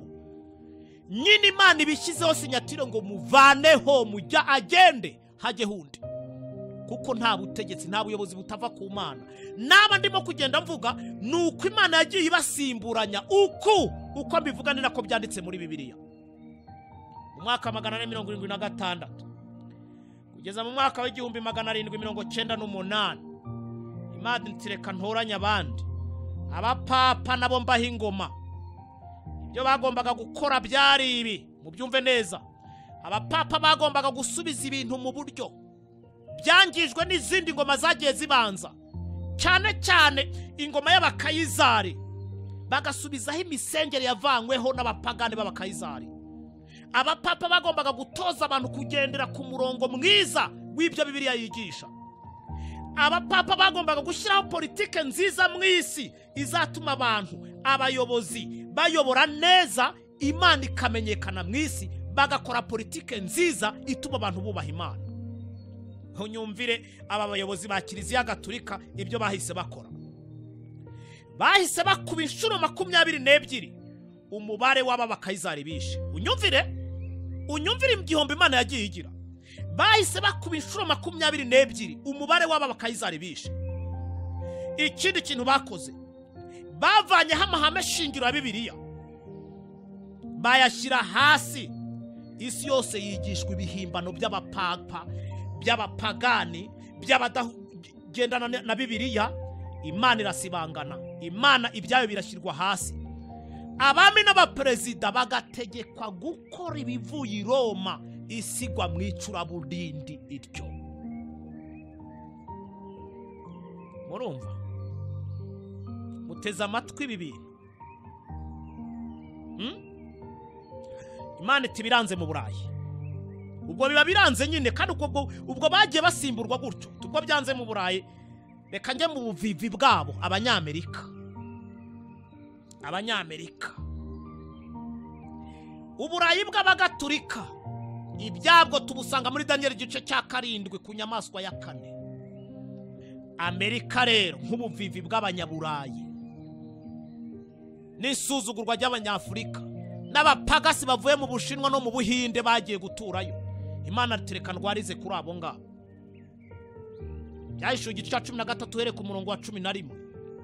nyine Imana ibishyizeho sinyatire ngo muvaneho, mujya agende hajye hundi. Kuko nta butegetsi, nta buyobozi butava ku Mana. Naba ndimo kugenda mvuga nuko Imana yagiye ibasimburanya, uko mbivuga ni nako byanditse muri Bibiliya. Mu mwaka 476 Kugeza mu mwaka wa 1798, Imana iti: "Reka ntoranye abandi abapapa nabo mbaho ingoma." Ibyo bagombaga gukora byari ibi, mubyumve neza. Abapapa bagombaga gusubiza ibintu mu buryo byangijwe n'izindi ngoma zagiye zibanza, cyane cyane ingoma y'Abakayizari, bagasubizaho imisengere yavanyweho n'abapagani b'Abakayizari. Abapapa bagombaga gutoza abantu kugendera ku murongo mwiza w'ibyo Bibiliya yigisha. Abapapa bagombaga gushyiraho politike nziza mu isi izatuma abantu, abayobozi bayobora neza, Imana ikamenyekana mu isi, bagakora politike nziza ituma abantu bubaha Imana. Nyumvire, aba bayobozi ba Kiliziya Gatulika, ibyo bahise bakora, bahise bakuba inshuro 22 umubare w'aba Bakayizari bishe. Unyumvire, unyumvire igihombo Imana yagiye igira. Bahise bakuba inshuro 22 umubare w'aba Bakayizari bishe. Ikindi kintu bakoze, bavanyeho amahame shingiro ya Bibiliya, bayashyira hasi. Isi yose yigishwa ibihimbano by'abapapa, by'abapagani, by'abadagendana na Bibiliya. Imana irasibangana, Imana ibyayo birashyirwa hasi. Abami n'abaperezida bagategekwa gukora ibivuye i Roma, isigwa mu icuraburindi iryo. Murumva, muteze amatwi ibi bintu. Imana iti: "Biranze mu Burayi." Ubwo biba biranze nyine, kandi ubwo bagiye basimburwa gutyo. Ubwo byanze mu Burayi, reka njye mu buvivi bwabo, Abanyamerika. Abanyamerika, Uburayi bw'Abagatulika, ibyabwo tubusanga muri Daniyeli igice cya 7 ku nyamaswa ya kane. Amerika rero, nk'ubuvivi bw'Abanyaburayi n'isuzugurwa ry'Abanyafurika n'abapagasi bavuye mu Bushinwa no mu Buhinde bagiye guturayo, Imana tereka ndwarize kuri abo ngabo. Byahishuwe igice cya 13, uhereye ku murongo wa 11.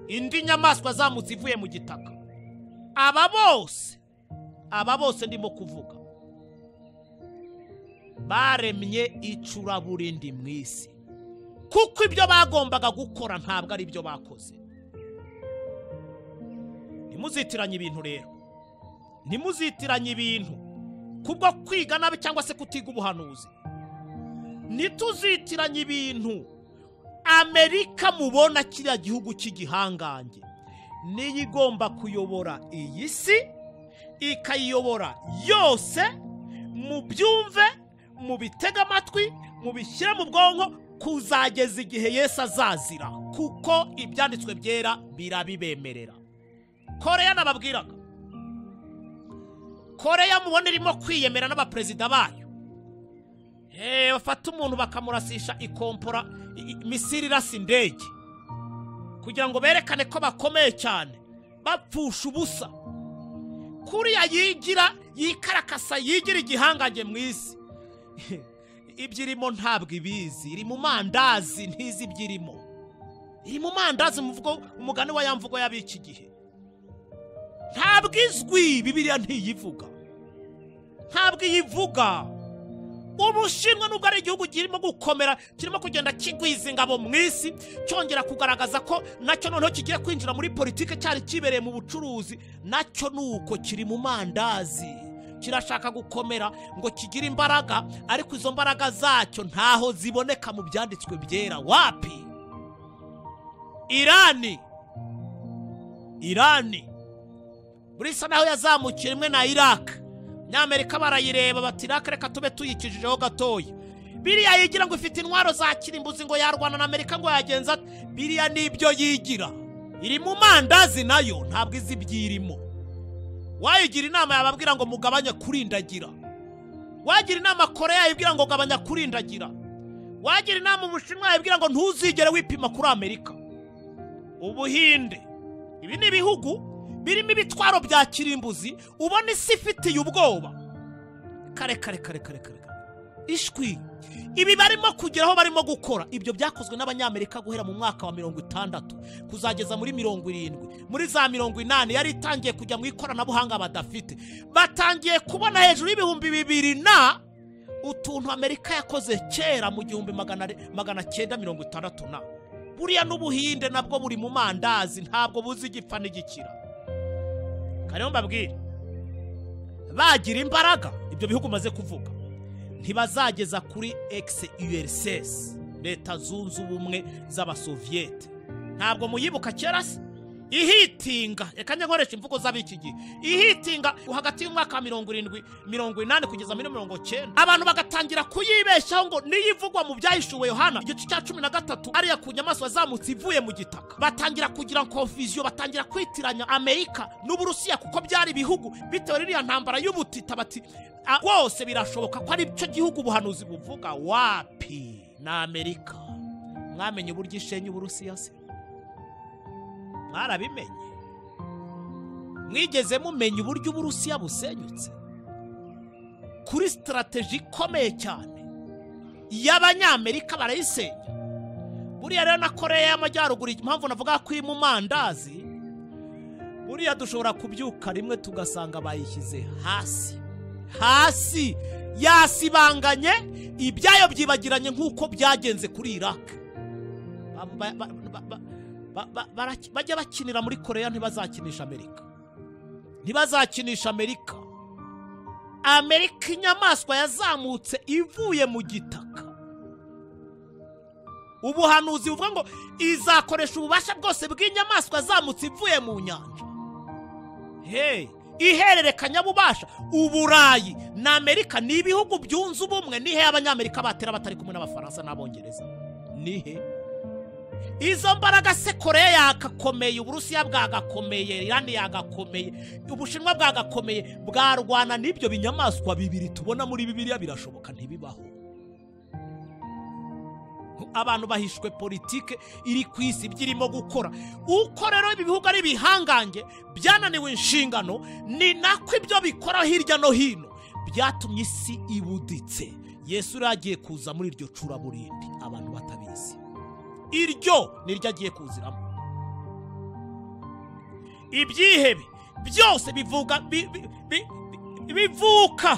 Indi nyamaswa zamutse ivuye mu gitaka. Aba bose, aba bose ndimo kuvuga, baremye icuraburindi mu isi, kuko ibyo bagombaga gukora ntabwo ari byo bakoze. Ntimuzitiranye ibintu rero, ntimuzitiranye ibintu kubwo kwiga nabi cyangwa se kutiga ubuhanuzi. Ntituzitiranye ibintu. Amerika mubona, kiriya gihugu cy'igihangange, niyo igomba kuyobora iyi si, ikayiyobora yose. Mubyumve, mubitege amatwi, mubishyire mu bwonko kuzageza igihe Yesu azazira, kuko Ibyanditswe Byera birabibemerera. Koreya nababwiraga, Koreya mubona irimo kwiyemera n'abaperezida bayo, bafata umuntu bakamurasisha ikompora missile irasa indege kugira ngo berekane ko bakomeye cyane, bapfusha ubusa. Kuriya yigira, yikarakasa, yigira igihangange mu isi, ibyo irimo ntabwo ibizi. Iri mu mandazi, ntizi ibyo irimo. Iri mu mandazi, muvugo umugani wa ya mvugo y'ab'iki gihe. Ntabwo izwi, Bibiliya ntiyivuga, ntabwo iyivuga. Ubushinwa, nubwo ari igihugu kirimo gukomera, kirimo kugenda kigwiza ingabo mu isi, cyongera kugaragaza ko nacyo noneho kigiye kwinjira muri politike cyari kibereye mu bucuruzi, nacyo ni uko kiri mu mandazi. Kirashaka gukomera ngo kigire imbaraga, ariko izo mbaraga zacyo ntaho ziboneka mu Byanditswe Byera, wapi. Irani, Irani burisa naho yazamukiye rimwe na Iraq. Nyamerika barayireba bati: "Iraq reka tube tuyikijijeho gatoya." Biriya yigira ngo ifite intwaro za kirimbuzi, ngo yarwana na Amerika, ngo yagenza ate, biriya nibyo yigira. Iri mu mandazi nayo, ntabwo izi ibyirimo. Wayigira inama yababwira ngo mugabanye kurindagira. Wagira inama Korea yayibwira ngo gabanya kurindagira. Wagira inama Umushinwa yayibwira ngo ntuzigere wipima kuri Amerika. Ubuhinde, ibi ni ibihugu birimo ibitwaro bya kirimbuzi ubona isi ifitiye ubwoba. Kare kare kare kare kare, ishwi! Ibi barimo kugeraho, barimo gukora, ibyo byakozwe n'Abanyamerika guhera mu mwaka wa 60 kuzageza muri 70, muri za 80 yari itangiye kujya mu ikoranabuhanga badafite. Batangiye kubona hejuru y'ibihumbi bibiri na Utuntu Amerika yakoze kera mu 1960 na buriya n'Ubuhinde nabwo buri mu mandazi, ntabwo buzi igipfa n'igikira. Kariho mbabwire, bagira imbaraga ibyo bihugu maze kuvuga ntibazageza kuri ex-URSS, Leta Zunze Ubumwe z'Abasoviete. Ntabwo muyibuka kera se? Ihitinga, reka njye nkoresha imvugo z'ab'iki gihe, ihitinga hagati y'umwaka 70 80 kugeza muri 90, abantu bagatangira kuyibeshaho ngo niyo ivugwa mu byahishuwe Yohana igice cya 13, ariya ku nyamaswa zamutse ivuye mu gitaka. Batangira kugira confusion, batangira kwitiranya Amerika n'Uburusiya kuko byari ibihugu bitewe n'iriya ntambara y'ubutita, bati rwose birashoboka ko ari cyo gihugu ubuhanuzi buvuga. Wapi, na Amerika. Mwamenye uburyo ishenye Uburusiya se? Mwarabimenye? Mwigeze mumenya uburyo Uburusiya busenyutse kuri strategy ikomeye cyane y'Abanyamerika? Barayisenya. Buriya rero na Korea y'Amajyaruguru, impamvu navuga ko iri mu mandazi, buriya dushobora kubyuka rimwe tugasanga bayishyize hasi hasi, yasibanganye, ibyayo byibagiranye nk'uko byagenze kuri Iraq. Bajya bakinira muri Korea, ntibazakinisha Amerika, ntibazakinisha Amerika. Amerika inyamaswa yazamutse ivuye mu gitaka. Ubuhanuzi buvuga ngo izakoresha ububasha bwose bw'inyamaswa yazamutse ivuye mu nyanja. Hey, ihererekanyabubasha Uburayi na Amerika ni ibihugu byunze ubumwe. Nihe Abanyamerika batera batari kumwe n'Abafaransa n'Abongereza? Nihe izo mbaraga se? Korea yakakomeye, Uburusiya bwagakomeye, Irani yagakomeye, Ubushinwa bwagakomeye, bwarwana n'ibyo binyamaswa bibiri tubona muri Bibiliya? Birashoboka? Ntibibaho. Abantu bahishwe politike iri ku isi byirimo gukora. Uko rero ibi bihugu ari bihangange byananiwe inshingano, ni nako ibyo bikora hirya no hino byatumye isi ibuditse. Yesu yagiye kuza muri iryo curaburindi abantu batabizi. Iryo niryo agiye kuziramo. Ibyihebe byose bivuga bivuka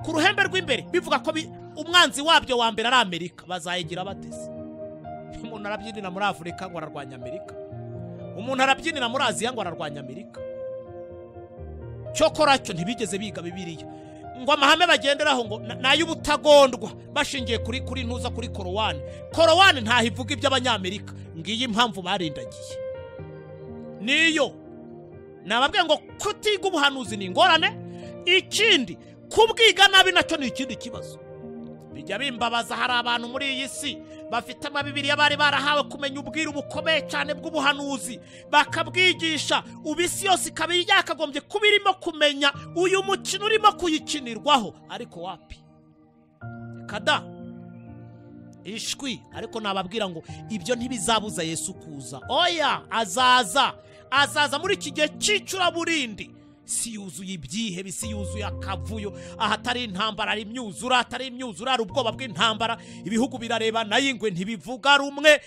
ku ruhembe rw'imbere, bivuga ko umwanzi wabyo wa mbere ari Amerika. Bazayigira batese. Umuntu arabyinira muri Afurika ngo ararwanya Amerika, umuntu arabyinira muri Aziya ngo ararwanya Amerika. Cyokora cyo ntibigeze biga Bibiliya ngo amahame bagenderaho ngo nay'ubutagondwa bashingiye kuri ntuza kuri Korowani. Korowani ntaho ivuga iby'Abanyamerika. Ngiyi impamvu barindagiye. Niyo nababwiye ngo kutiga ubuhanuzi ni ingorane, ikindi kubwiga nabi nacyo ni ikindi kibazo. Bijya bimbabaza, hari abantu muri iyi si bafite amabibiriya bari barahawe kumenya ubwiru bukomeye cyane bw'ubuhanuzi, bakabwigisha, ubu isi yose ikaba yakagombye kuba irimo kumenya uyu mukino urimo kuyikinirwaho, ariko wapi kada ishwi. Ariko nababwira ngo ibyo ntibizabuza Yesu kuza. Oya, azaza, azaza muri iki gihe cy'icuraburindi. Si yuzuye ibyihebe, si yuzuye akavuyo, ahatari intambara ari imyuzura, atari imyuzura ari ubwoba bw'intambara, ibihugu birareba nayingwe ntibivuga rumwe.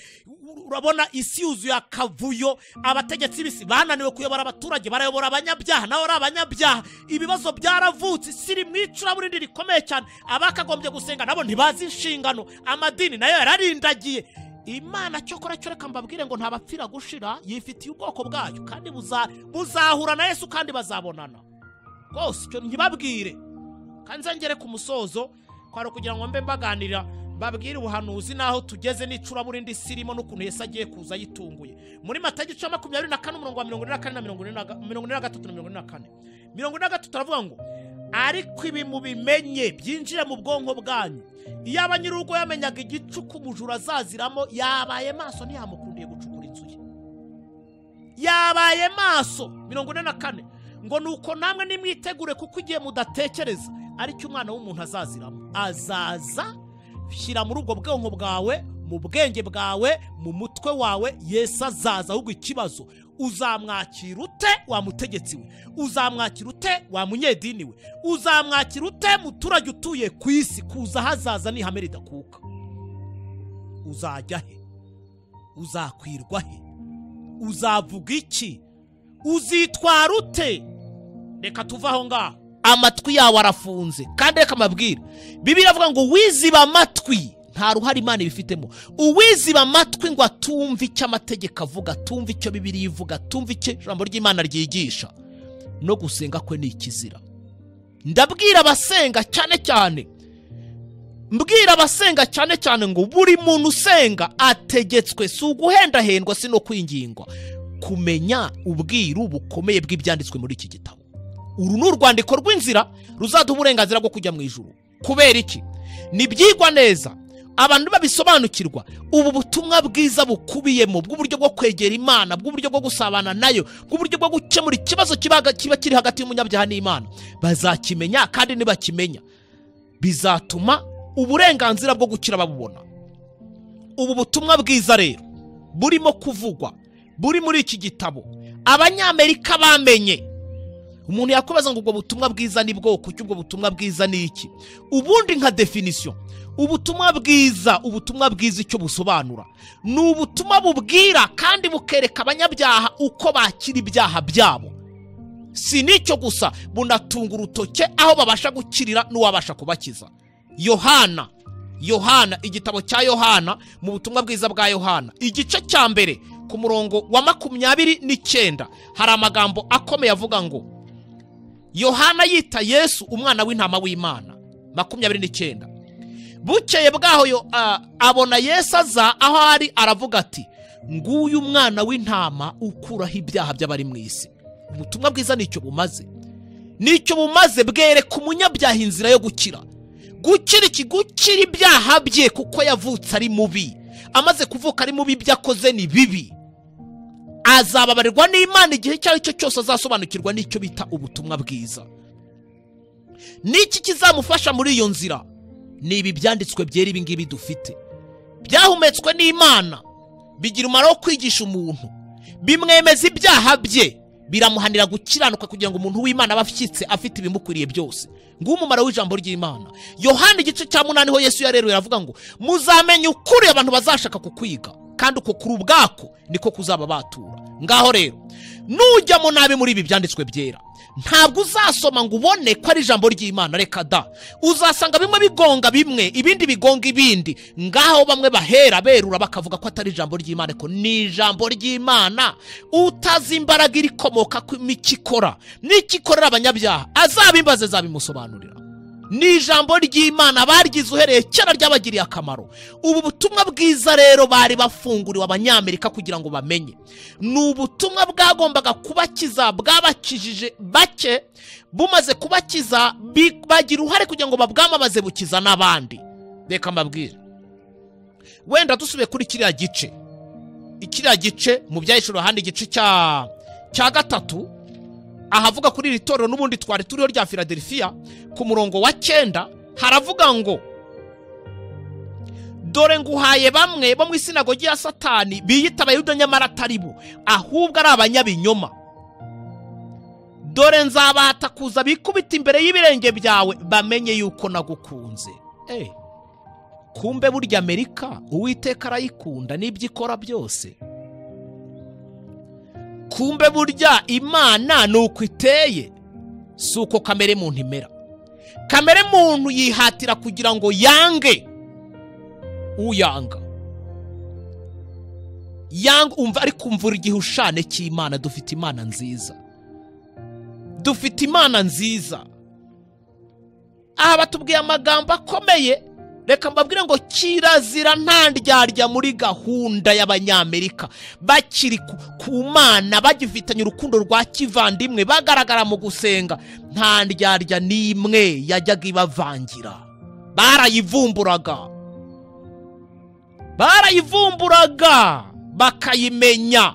Urabona isi yuzuye akavuyo, abategetsi b'isi bananiwe kuyobora abaturage, barayobora abanyabyaha, naho ari abanyabyaha. Ibibazo byaravutse, isi iri mu icuraburindi rikomeye cyane. Abakagombye gusenga nabo ntibazi inshingano, amadini nayo yararindagiye. Imana cyokora cyo reka mbabwire ngo ntabapfira gushira, yifitiye ubwoko bwayo kandi buzahura na Yesu kandi bazabonana. Rwose icyo ntibabwire. Kandi nzengere ku musozo kwari kugira ngo mbe mbaganira babwire ubuhanuzi naho tugeze n'icuraburindi sirimo n'ukuntu Yesu agiye kuza yitunguye. Muri Matayo igice 24 umurongo wa 44 na 43 na 44. 43 aravuga ngo ariko ibi mubimenye byinjira mu bwonko bwanyu. Iyo abanyirugo yamenyaga igicuku umujura azaziramo, yabaye maso ntiyamukundiye gucukura inzu ye. Yabaye maso. 44 ngo nuko namwe nimwitegure kuko igihe mudatekereza aricyo umwana w'umuntu azaziramo. Azaza. Shyira muri ubwo bwonko bwawe, mu bwenge bwawe, mu mutwe wawe, Yesu azaza. Ahubwo ikibazo, uzamwakira ute wa mutegetsi we? Uzamwakira ute wa munyedini we? Uzamwakira ute muturage utuye ku isi? Kuza hazaza ni ihame ridakuka. Uzajya he? Uzakwirwa he? Uzavuga iki? Uzitwara ute? Reka tuve aho ngaho. Amatwi yawe arafunze. Kandi reka mbabwire, Bibiliya iravuga ngo uwiziba amatwi nta ruhare Imana ibifitemo. Uwiziba amatwi ngo atumve icyo amategeko avuga, atumve icyo Bibiliya ivuga, atumve icyo ijambo ry'Imana ryigisha, no gusenga kwe ni ikizira. Ndabwira abasenga cyane cyane, mbwira abasenga cyane cyane ngo buri muntu usenga ategetswe, si uguhendahendwa, si no kwingingwa, kumenya ubwiru bukomeye bw'ibyanditswe muri iki gitabo. Uru ni urwandiko rw'inzira ruzaduha uburenganzira bwo kujya mu ijuru. Kubera iki? Nibyigwa neza, abantu babisobanukirwa, ubu butumwa bwiza bukubiyemo bw'uburyo bwo kwegera Imana, bw'uburyo bwo gusabana nayo, bw'uburyo bwo gukemura ikibazo kiba kiri hagati y'umunyabyaha n'Imana, bazakimenya. Kandi nibakimenya bizatuma uburenganzira bwo gukira babubona. Ubu butumwa bwiza rero burimo kuvugwa, buri muri iki gitabo, Abanyamerika bamenye. Umuntu yakubaza ngo ubwo butumwa bwiza ni bwoko ki? Ubwo butumwa bwiza ni iki? Ubundi nka definition, ubutumwa bwiza, ubutumwa bwiza icyo busobanura ni ubutumwa bubwira kandi bukereka abanyabyaha uko bakira ibyaha byabo. Si nicyo gusa, bunatunga urutoke aho babasha gukirira n'uwabasha kubakiza. Yohana, Yohana, igitabo cya Yohana, mu butumwa bwiza bwa Yohana, igice cya mbere ku murongo wa 29, hari amagambo akomeye avuga ngo Yohana yita Yesu umwana w'intama w'Imana. 29. Bukeye bwaho abona Yesu aza aho ari, aravuga ati nguyu umwana w'intama ukuraho ibyaha by'abari mu isi. Ubutumwa bwiza nicyo bumaze, nicyo bumaze, bwereka umunyabyaha inzira yo gukira. Gukira iki? Gukira ibyaha bye, kuko yavutse ari mubi. Amaze kuvuka ari mubi, ibyo akoze ni bibi. Azababarirwa n'Imana igihe icyo ari cyo cyose azasobanukirwa n'icyo bita ubutumwa bwiza. Niki kizamufasha muri iyo nzira? Ni ibi byanditswe byera, ibi ngibi dufite, byahumetswe n'Imana, bigira umumaro wo kwigisha umuntu, bimwemeza ibyaha bye, biramuhanira gukiranuka kugira ngo umuntu w'Imana abe afite afite ibimukwiriye byose. Nguwo umumaro w'ijambo ry'Imana. Yohana igice cya 8 ho Yesu yareruye aravuga ngo muzamenya ukuri abantu bazashaka kukwiga, kandi uko kuri ubwako niko kuzaba batura. Ngaho rero nujyamo nabi muri ibi byanditswe byera, ntabwo uzasoma ngo ubone ko ari ijambo ry'Imana, reka da. Uzasanga bimwe bigonga bimwe, ibindi bigonga ibindi. Ngaho bamwe bahera berura bakavuga ko atari ijambo ry'Imana, ko ni ijambo ry'Imana. Utazi imbaraga irikomoka ku mikikora n'ikikorera abanyabyaha, azabimbaze zabimusobanurira. Ni ijambo ry'Imana baryize uhereye kera, ryabagiriye akamaro. Ubu butumwa bwiza rero bari bafunguriwe Abanyamerika kugira ngo bamenye, ni ubutumwa bwagombaga kubakiza, bwabakijije bake, bumaze kubakiza bagira uruhare kugira ngo babwamamaze bukiza n'abandi. Reka mbabwire, wenda dusubiye kuri kiriya gice, ikiriya gice mu Byahishuriwe Yohana igice cya 3, ahavuga kuri iri torero n'ubundi twari turiho rya Philadelphia, ku murongo wa 9 haravuga ngo dore nguhaye bamwe bo mu isinagogi ya Satani biyita Abayuda nyamara atari bo, ahubwo ari abanyabinyoma. Dore nzabahata kuza bikubita imbere y'ibirenge byawe, bamenye yuko nagukunze. Kumbe burya Amerika Uwiteka arayikunda n'ibyo ikora byose. Kumbe burya Imana nuko iteye, si uko kamere muntu imera. Kamere muntu yihatira kugira ngo yange uyanga, yanga umva, ariko umvura igihushane cy'Imana. Dufite Imana nziza, dufite Imana nziza. Aha batubwiye amagambo akomeye. Reka mbabwire ngo kirazira nta ndyarya muri gahunda y'Abanyamerika. Bakiri ku Mana, bagifitanye urukundo rwa kivandimwe, bagaragara mu gusenga, nta ndyarya n'imwe yajyaga ibavangira. Barayivumburaga, barayivumburaga bakayimenya,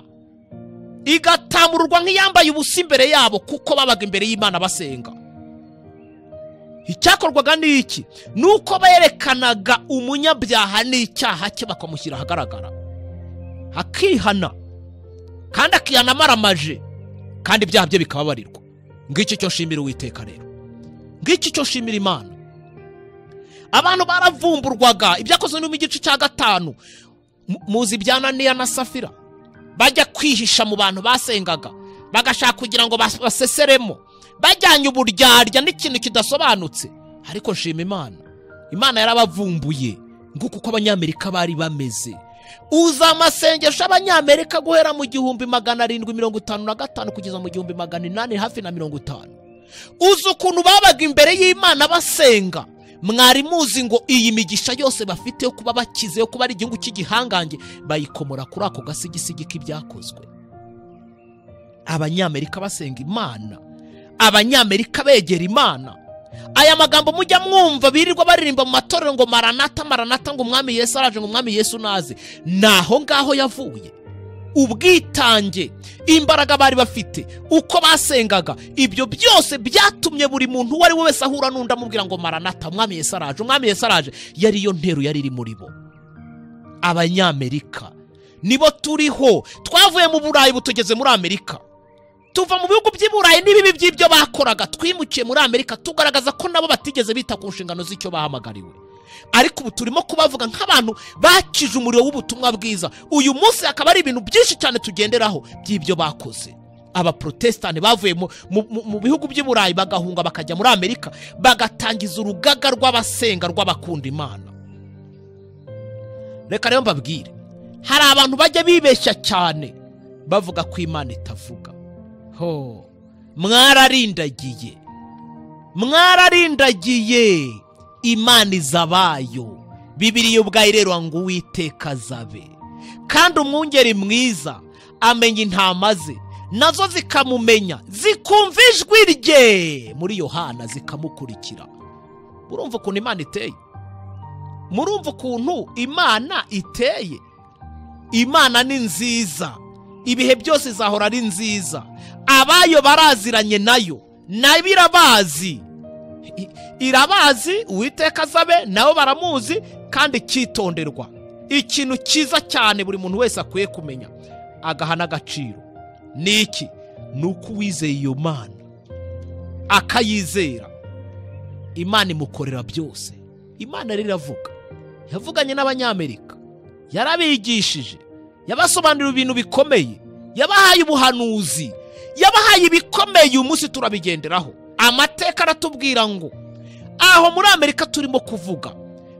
igatamururwa nk'iyambaye ubusa imbere yabo, kuko babaga imbere y'Imana basenga. Icyakorwaga ni iki? Nuko berekanaga umunyabyaha n'icyaha cye, bakamushyira ahagaragara, akihana, kandi akihana amaramaje, kandi ibyaha bye bikababarirwa. Ngiki cyo nshimira Uwiteka rero, ngiki cyo nshimira Imana. Abantu baravumburwaga. Ibyakozwe no mu gice cya 5, muzi ibya Ananiya na Safira, bajya kwihisha mu bantu basengaga, bagashaka kugira ngo baseseremo, bajyanye uburyarya n'ikintu kidasobanutse. Ariko nshima Imana, Imana yarabavumbuye nguko uko Abanyamerika bari bameze. Uza amasengesho Abanyamerika guhera mu 1755 kugeza mu 1850. Uzi ukuntu babaga imbere y'Imana basenga. Mwari muzi ngo iyi migisha yose bafite yo kuba bakize, yo kuba ari igihugu cy'igihangange, bayikomora kuri ako gasigisigi k'ibyakozwe. Abanyamerika basenga Imana, Abanyamerika begera Imana. Aya magambo mujya mwumva birirwa baririmba mu matorero ngo maranata maranata, ngo umwami Yesu araje, ngo umwami Yesu naze, naho ngaho yavuye. Ubwitange, imbaraga bari bafite, uko basengaga, ibyo byose byatumye buri muntu uwo ari we wese ahura n'undi amubwira ngo maranata, umwami Yesu araje, umwami Yesu araje. Yari yo ntero yari iri muri bo. Abanyamerika nibo turiho. Twavuye mu Burayi butugeze muri Amerika, tuva mu bihugu by'i Burayi n'ibibi by'ibyo bakoraga, twimukiye muri Amerika, tugaragaza ko nabo batigeze bita ku nshingano z'icyo bahamagariwe. Ariko ubu turimo kubavuga nk'abantu bakije umuriro w'ubutumwa bwiza. Uyu munsi akaba ari ibintu byinshi cyane tugenderaho by'ibyo bakoze. Abaprotestani bavuye mu bihugu by'i Burayi bagahunga bakajya muri Amerika, bagatangiza urugaga rw'abasenga rw'abakunda Imana. Reka rero mbabwire, hari abantu bajya bibeshya cyane bavuga ko Imana itavuga. Ho, mwararindagiye, mwararindagiye. Imana izabayo. Bibiliya ubwayo irerura ngo Uwiteka azabe. Kandi umwungeri mwiza amenya intama ze, nazo zikamumenya, zikumva ijwi rye. Muri Yohana zikamukurikira. Murumva ukuntu Imana iteye? Murumva ukuntu Imana iteye? Imana ni nziza, ibihe byose izahora ari nziza. Abayo baraziranye nayo, nayo irabazi, irabazi. Uwiteka azabe, nabo baramuzi. Kandi cyitonderwa, ikintu cyiza cyane buri muntu wese akwiye kumenya agaha n'agaciro ni iki? Ni uko uwizeye iyo Mana akayizera, Imana imukorera byose. Imana rero iravuga, yavuganye n'Abanyamerika, yarabigishije, yabasobanurira ibintu bikomeye, yabahaye ubuhanuzi, yabahaye ibikomeye. Uyu munsi turabigenderaho. Amateka aratubwira ngo aho muri Amerika turimo kuvuga,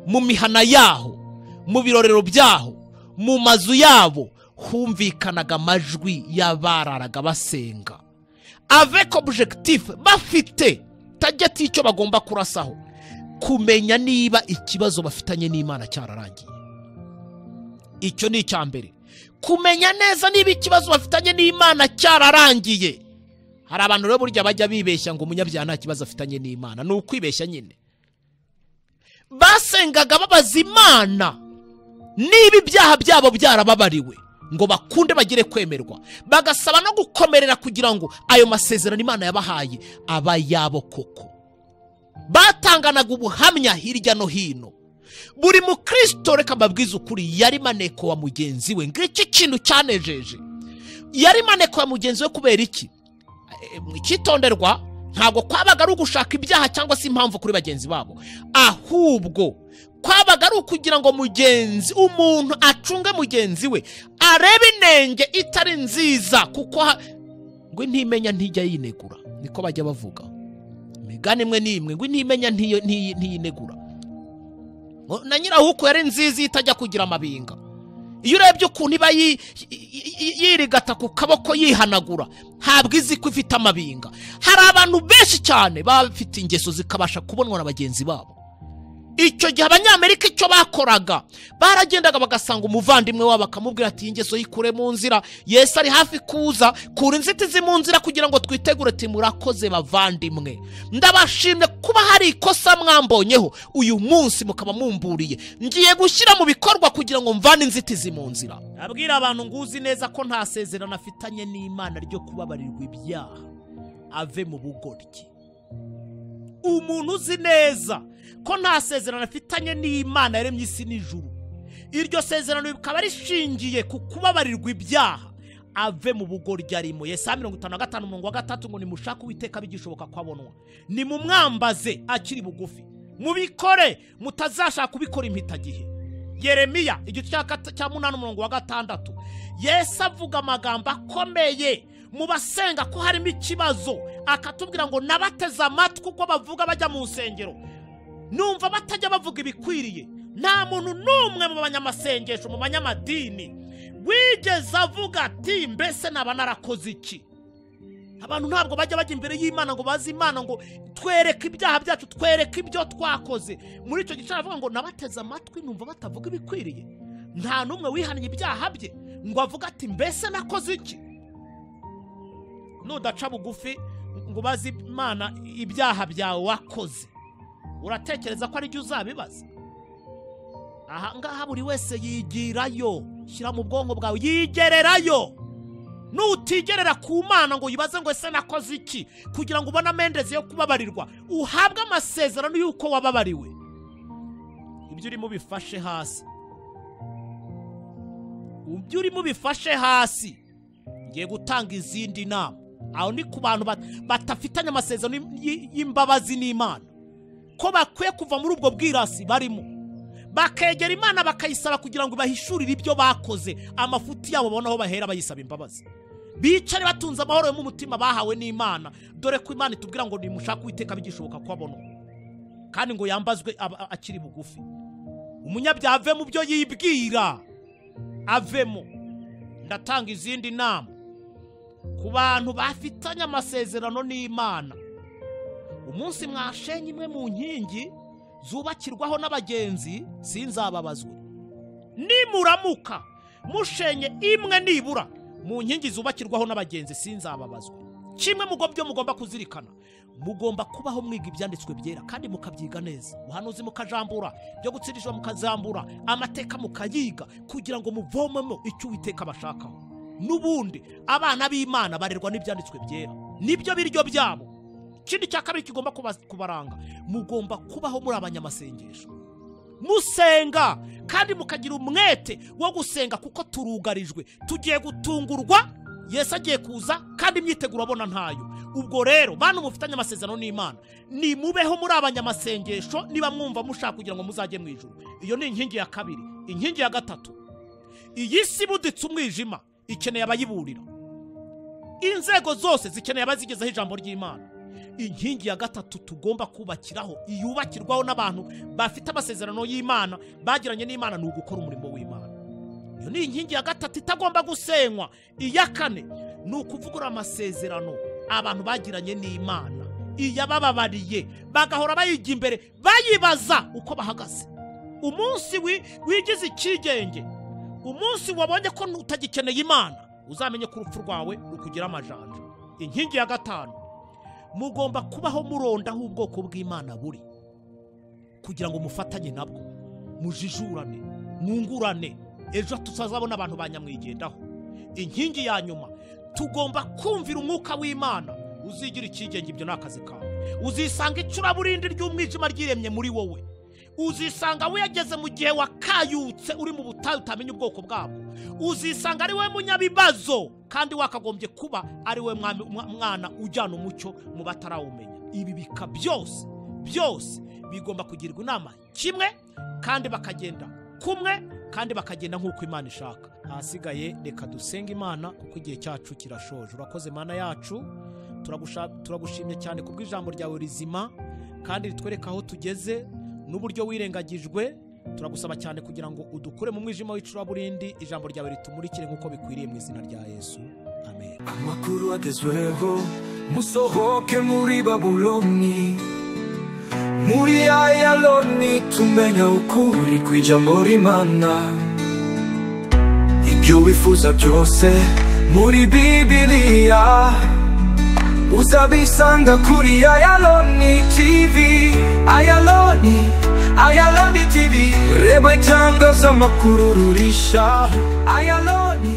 mu mihana yaho, mu birorero byaho, mu mazu yabo, humvikanaga amajwi y'abararaga basenga avec objectif, bafite target y'icyo bagomba kurasaho, kumenya niba ikibazo bafitanye n'Imana cyararangiye. Icyo ni icya mbere, kumenya neza niba ikibazo bafitanye n'Imana cyararangiye. Hari abantu rero burya bajya bibeshya ngo umunyabyaha nta kibazo afitanye n'Imana. Ni ukwibeshya nyine. Basengaga babaza Imana niba ibyaha byabo byarababariwe, ngo bakunde bagire kwemerwa, bagasaba no gukomerera kugira ngo ayo masezerano Imana yabahaye aba yabo koko. Batanganaga ubuhamya hirya no hino. Buri mukristo, reka mbabwize ukuri, yari maneko wa mugenzi we. Ngiki kintu cyanejeje, yari maneko wa mugenzi we. Kubera iki? Icyitonderwa, ntabwo kwabaga ari ugushaka ibyaha cyangwa se impamvu kuri bagenzi babo, ahubwo kwabaga ari ukugira ngo mugenzi, umuntu acunge mugenzi we, arebe inenge itari nziza, kuko ngo ntimenya ntijya yinegura. Niko bajya bavuga imigani imwe n'imwe, ngo ntimenya ntiyinegura. Na nyirahuku yari nziza itajya kugira amabinga. Iyo urebye ukuntu iba yirigata ku kaboko yihanagura, ntabwo izi ko ifite amabinga. Hari abantu benshi cyane baba bafite ingeso zikabasha kubonwa na bagenzi babo. Icyo gihe Abanyamerika icyo bakoraga, baragendaga bagasanga umuvandimwe wabo bakamubwira ati ingeso yikure mu nzira, Yesu ari hafi kuza, kura inzitizi mu nzira kugira ngo twitegure. Ati murakoze bavandimwe, ndabashimye kuba hari ikosa mwambonyeho uyu munsi mukaba mumburiye, ngiye gushyira mu bikorwa kugira ngo mvane inzitizi mu nzira. Abwira abantu ngo uzi neza ko nta sezerano afitanye n'Imana ryo kubabarirwa ibyaha ave mu bugoryi. Umuntu uzi neza ko nta sezerano afitanye n'Imana yaremye isi n'ijuru, iryo sezerano rikaba rishingiye ku kubabarirwa ibyaha, ave mu bugoryi arimo. Yesaya 55 umurongo wa 3 ngo nimushake Uwiteka bigishoboka ko abonwa, nimumwambaze akiri bugufi, mubikore mutazashaka kubikora impitagihe. Yeremiya igice cya 8 umurongo wa 6, Yesu avuga amagambo akomeye mu basenga ko harimo ikibazo, akatubwira ngo nabateze amatwi uko bavuga bajya mu nsengero, numva batajya bavuga ibikwiriye. Nta muntu n'umwe mu banyamasengesho, mu banyamadini wigeze avuga ati mbese naba narakoze iki. Abantu ntabwo bajya bajya imbere y'Imana ngo baze Imana ngo twereke ibyaha byacu, twereke ibyo twakoze. Muri icyo gice aravuga ngo nabateze amatwi numva batavuga ibikwiriye. Nta n'umwe wihannye ibyaha bye ngo avuge ati mbese nakoze iki. Nudaca bugufi ngo baze Imana ibyaha byawe wakoze, uratekereza ko ari byo uzabibaza? Aha ngaha buri wese yigirayo. Shyira mu bwonko bwawe, yigererayo. Nutigerera ku Mana ngo yibaze ngo ese nakoze iki, kugira ngo ubone amendeze yo kubabarirwa, uhabwe amasezerano y'uko wababariwe. Ibyo urimo bifashe hasi, ibyo urimo bifashe hasi. Ngiye gutanga izindi nama. Aho ni ku bantu batafitanye amasezerano y'imbabazi n'Imana, ko bakwiye kuva muri ubwo bwirasi barimo, bakegera Imana bakayisaba kugira ngo bahishurire ibyo bakoze, amafuti yabo babone aho bahera bayisaba imbabazi, bicare batunze amahoro yo mu mutima bahawe n'Imana. Dore ko Imana itubwira ngo nimushake Uwiteka bigishoboka ko abonwa, kandi ngo yambazwe akiri bugufi. Umunyabyaha ave mu byo yibwira, avemo. Ndatanga izindi nama ku bantu bafitanye amasezerano n'Imana. Umunsi mwashenye imwe mu nkingi zubakirwaho n'abagenzi, sinzababazwe. Nimuramuka mushenye imwe nibura mu nkingi zubakirwaho n'abagenzi, sinzababazwe. Kimwe mu byo mugomba kuzirikana, mugomba kubaho mwiga ibyanditswe byera kandi mukabyiga neza, ubuhanuzi mukajambura, byo gutsindishwa mukazambura, amateka mukayiga, kugira ngo muvomemo icyo Uwiteka abashakaho. N'ubundi abana b'Imana barerwa n'ibyanditswe byera, nibyo biryo byabo. Ikindi cya kabiri kigomba kubaranga, mugomba kubaho muri abanyamasengesho, musenga kandi mukagira umwete wo gusenga, kuko turugarijwe, tugiye gutungurwa, Yesu agiye kuza kandi imyiteguro abona ntayo. Ubwo rero bantu mufitanye amasezerano n'Imana, ni mubeho muri abanyamasengesho niba mwumva mushaka kugira ngo muzajye mu ijuru. Iyo ni inkingi ya kabiri. Inkingi ya gatatu, iyi si buditse umwijima ikeneye abayiburira. Inzego zose zikeneye abazigezaho ijambo ry'Imana. Inkingi ya gatatu tugomba kubakiraho, iyubakirwaho n'abantu bafite amasezerano y'Imana, bagiranye n'Imana, ni ugukora umurimo w'Imana. Iyo ni inkingi ya gatatu itagomba gusenywa. Iya kane ni ukuvugura amasezerano abantu bagiranye n'Imana, iyabababariye bagahora bayijya imbere bayibaza uko bahagaze. Umunsi wigize ikigenge, umunsi wabonye ko utagikeneye Imana, uzamenye ko urupfu rwawe rukugira amajanja. Inkingi ya gatanu, mugomba kubaho murondaho ubwoko bw'Imana buri, kugira ngo mufatanye nabwo, mujijurane, mwungurane, ejo tutazabona abantu banyamwigendaho. Inkingi ya nyuma, tugomba kumvira umwuka w'Imana. Uzigira ikigenge, ibyo ni akazi kawe. Uzisanga icuraburindi ry'umwijima ryiremye muri wowe. Uzisanga wiyageze mu gihe wakayutse uri mu butayu utamenya ubwoko bwabwo. Uzisanga ari we munyabibazo kandi wakagombye kuba ari we mwana ujyana umucyo mu batarawumenya. Ibi bika byose byose bigomba kugirwa inama kimwe, kandi bakagenda kumwe, kandi bakagenda nk'uko Imana ishaka. Ahasigaye reka dusenge Imana kuko igihe cyacu kirashoje. Urakoze Mana yacu, turagushimye cyane kubw'ijambo ryawe rizima kandi ritwereka aho tugeze n'uburyo wirengagijwe. Turagusaba cyane kugira ngo udukure mu mwijima w'icuraburindi, ijambo ryawe ritumurikire nk'uko bikwiriye mu izina rya Yesu, amen. Amakuru agezweho, musohoke muri Babuloni, muri Ayaloni, tumenya ukuri kw'ijambo ry'Imana. Ibyo wifuza byose muri Bibiliya uzabisanga kuri Ayaloni TV. Ayaloni, Ayaloni TV, reba itangazamakuru rurisha. Ayaloni.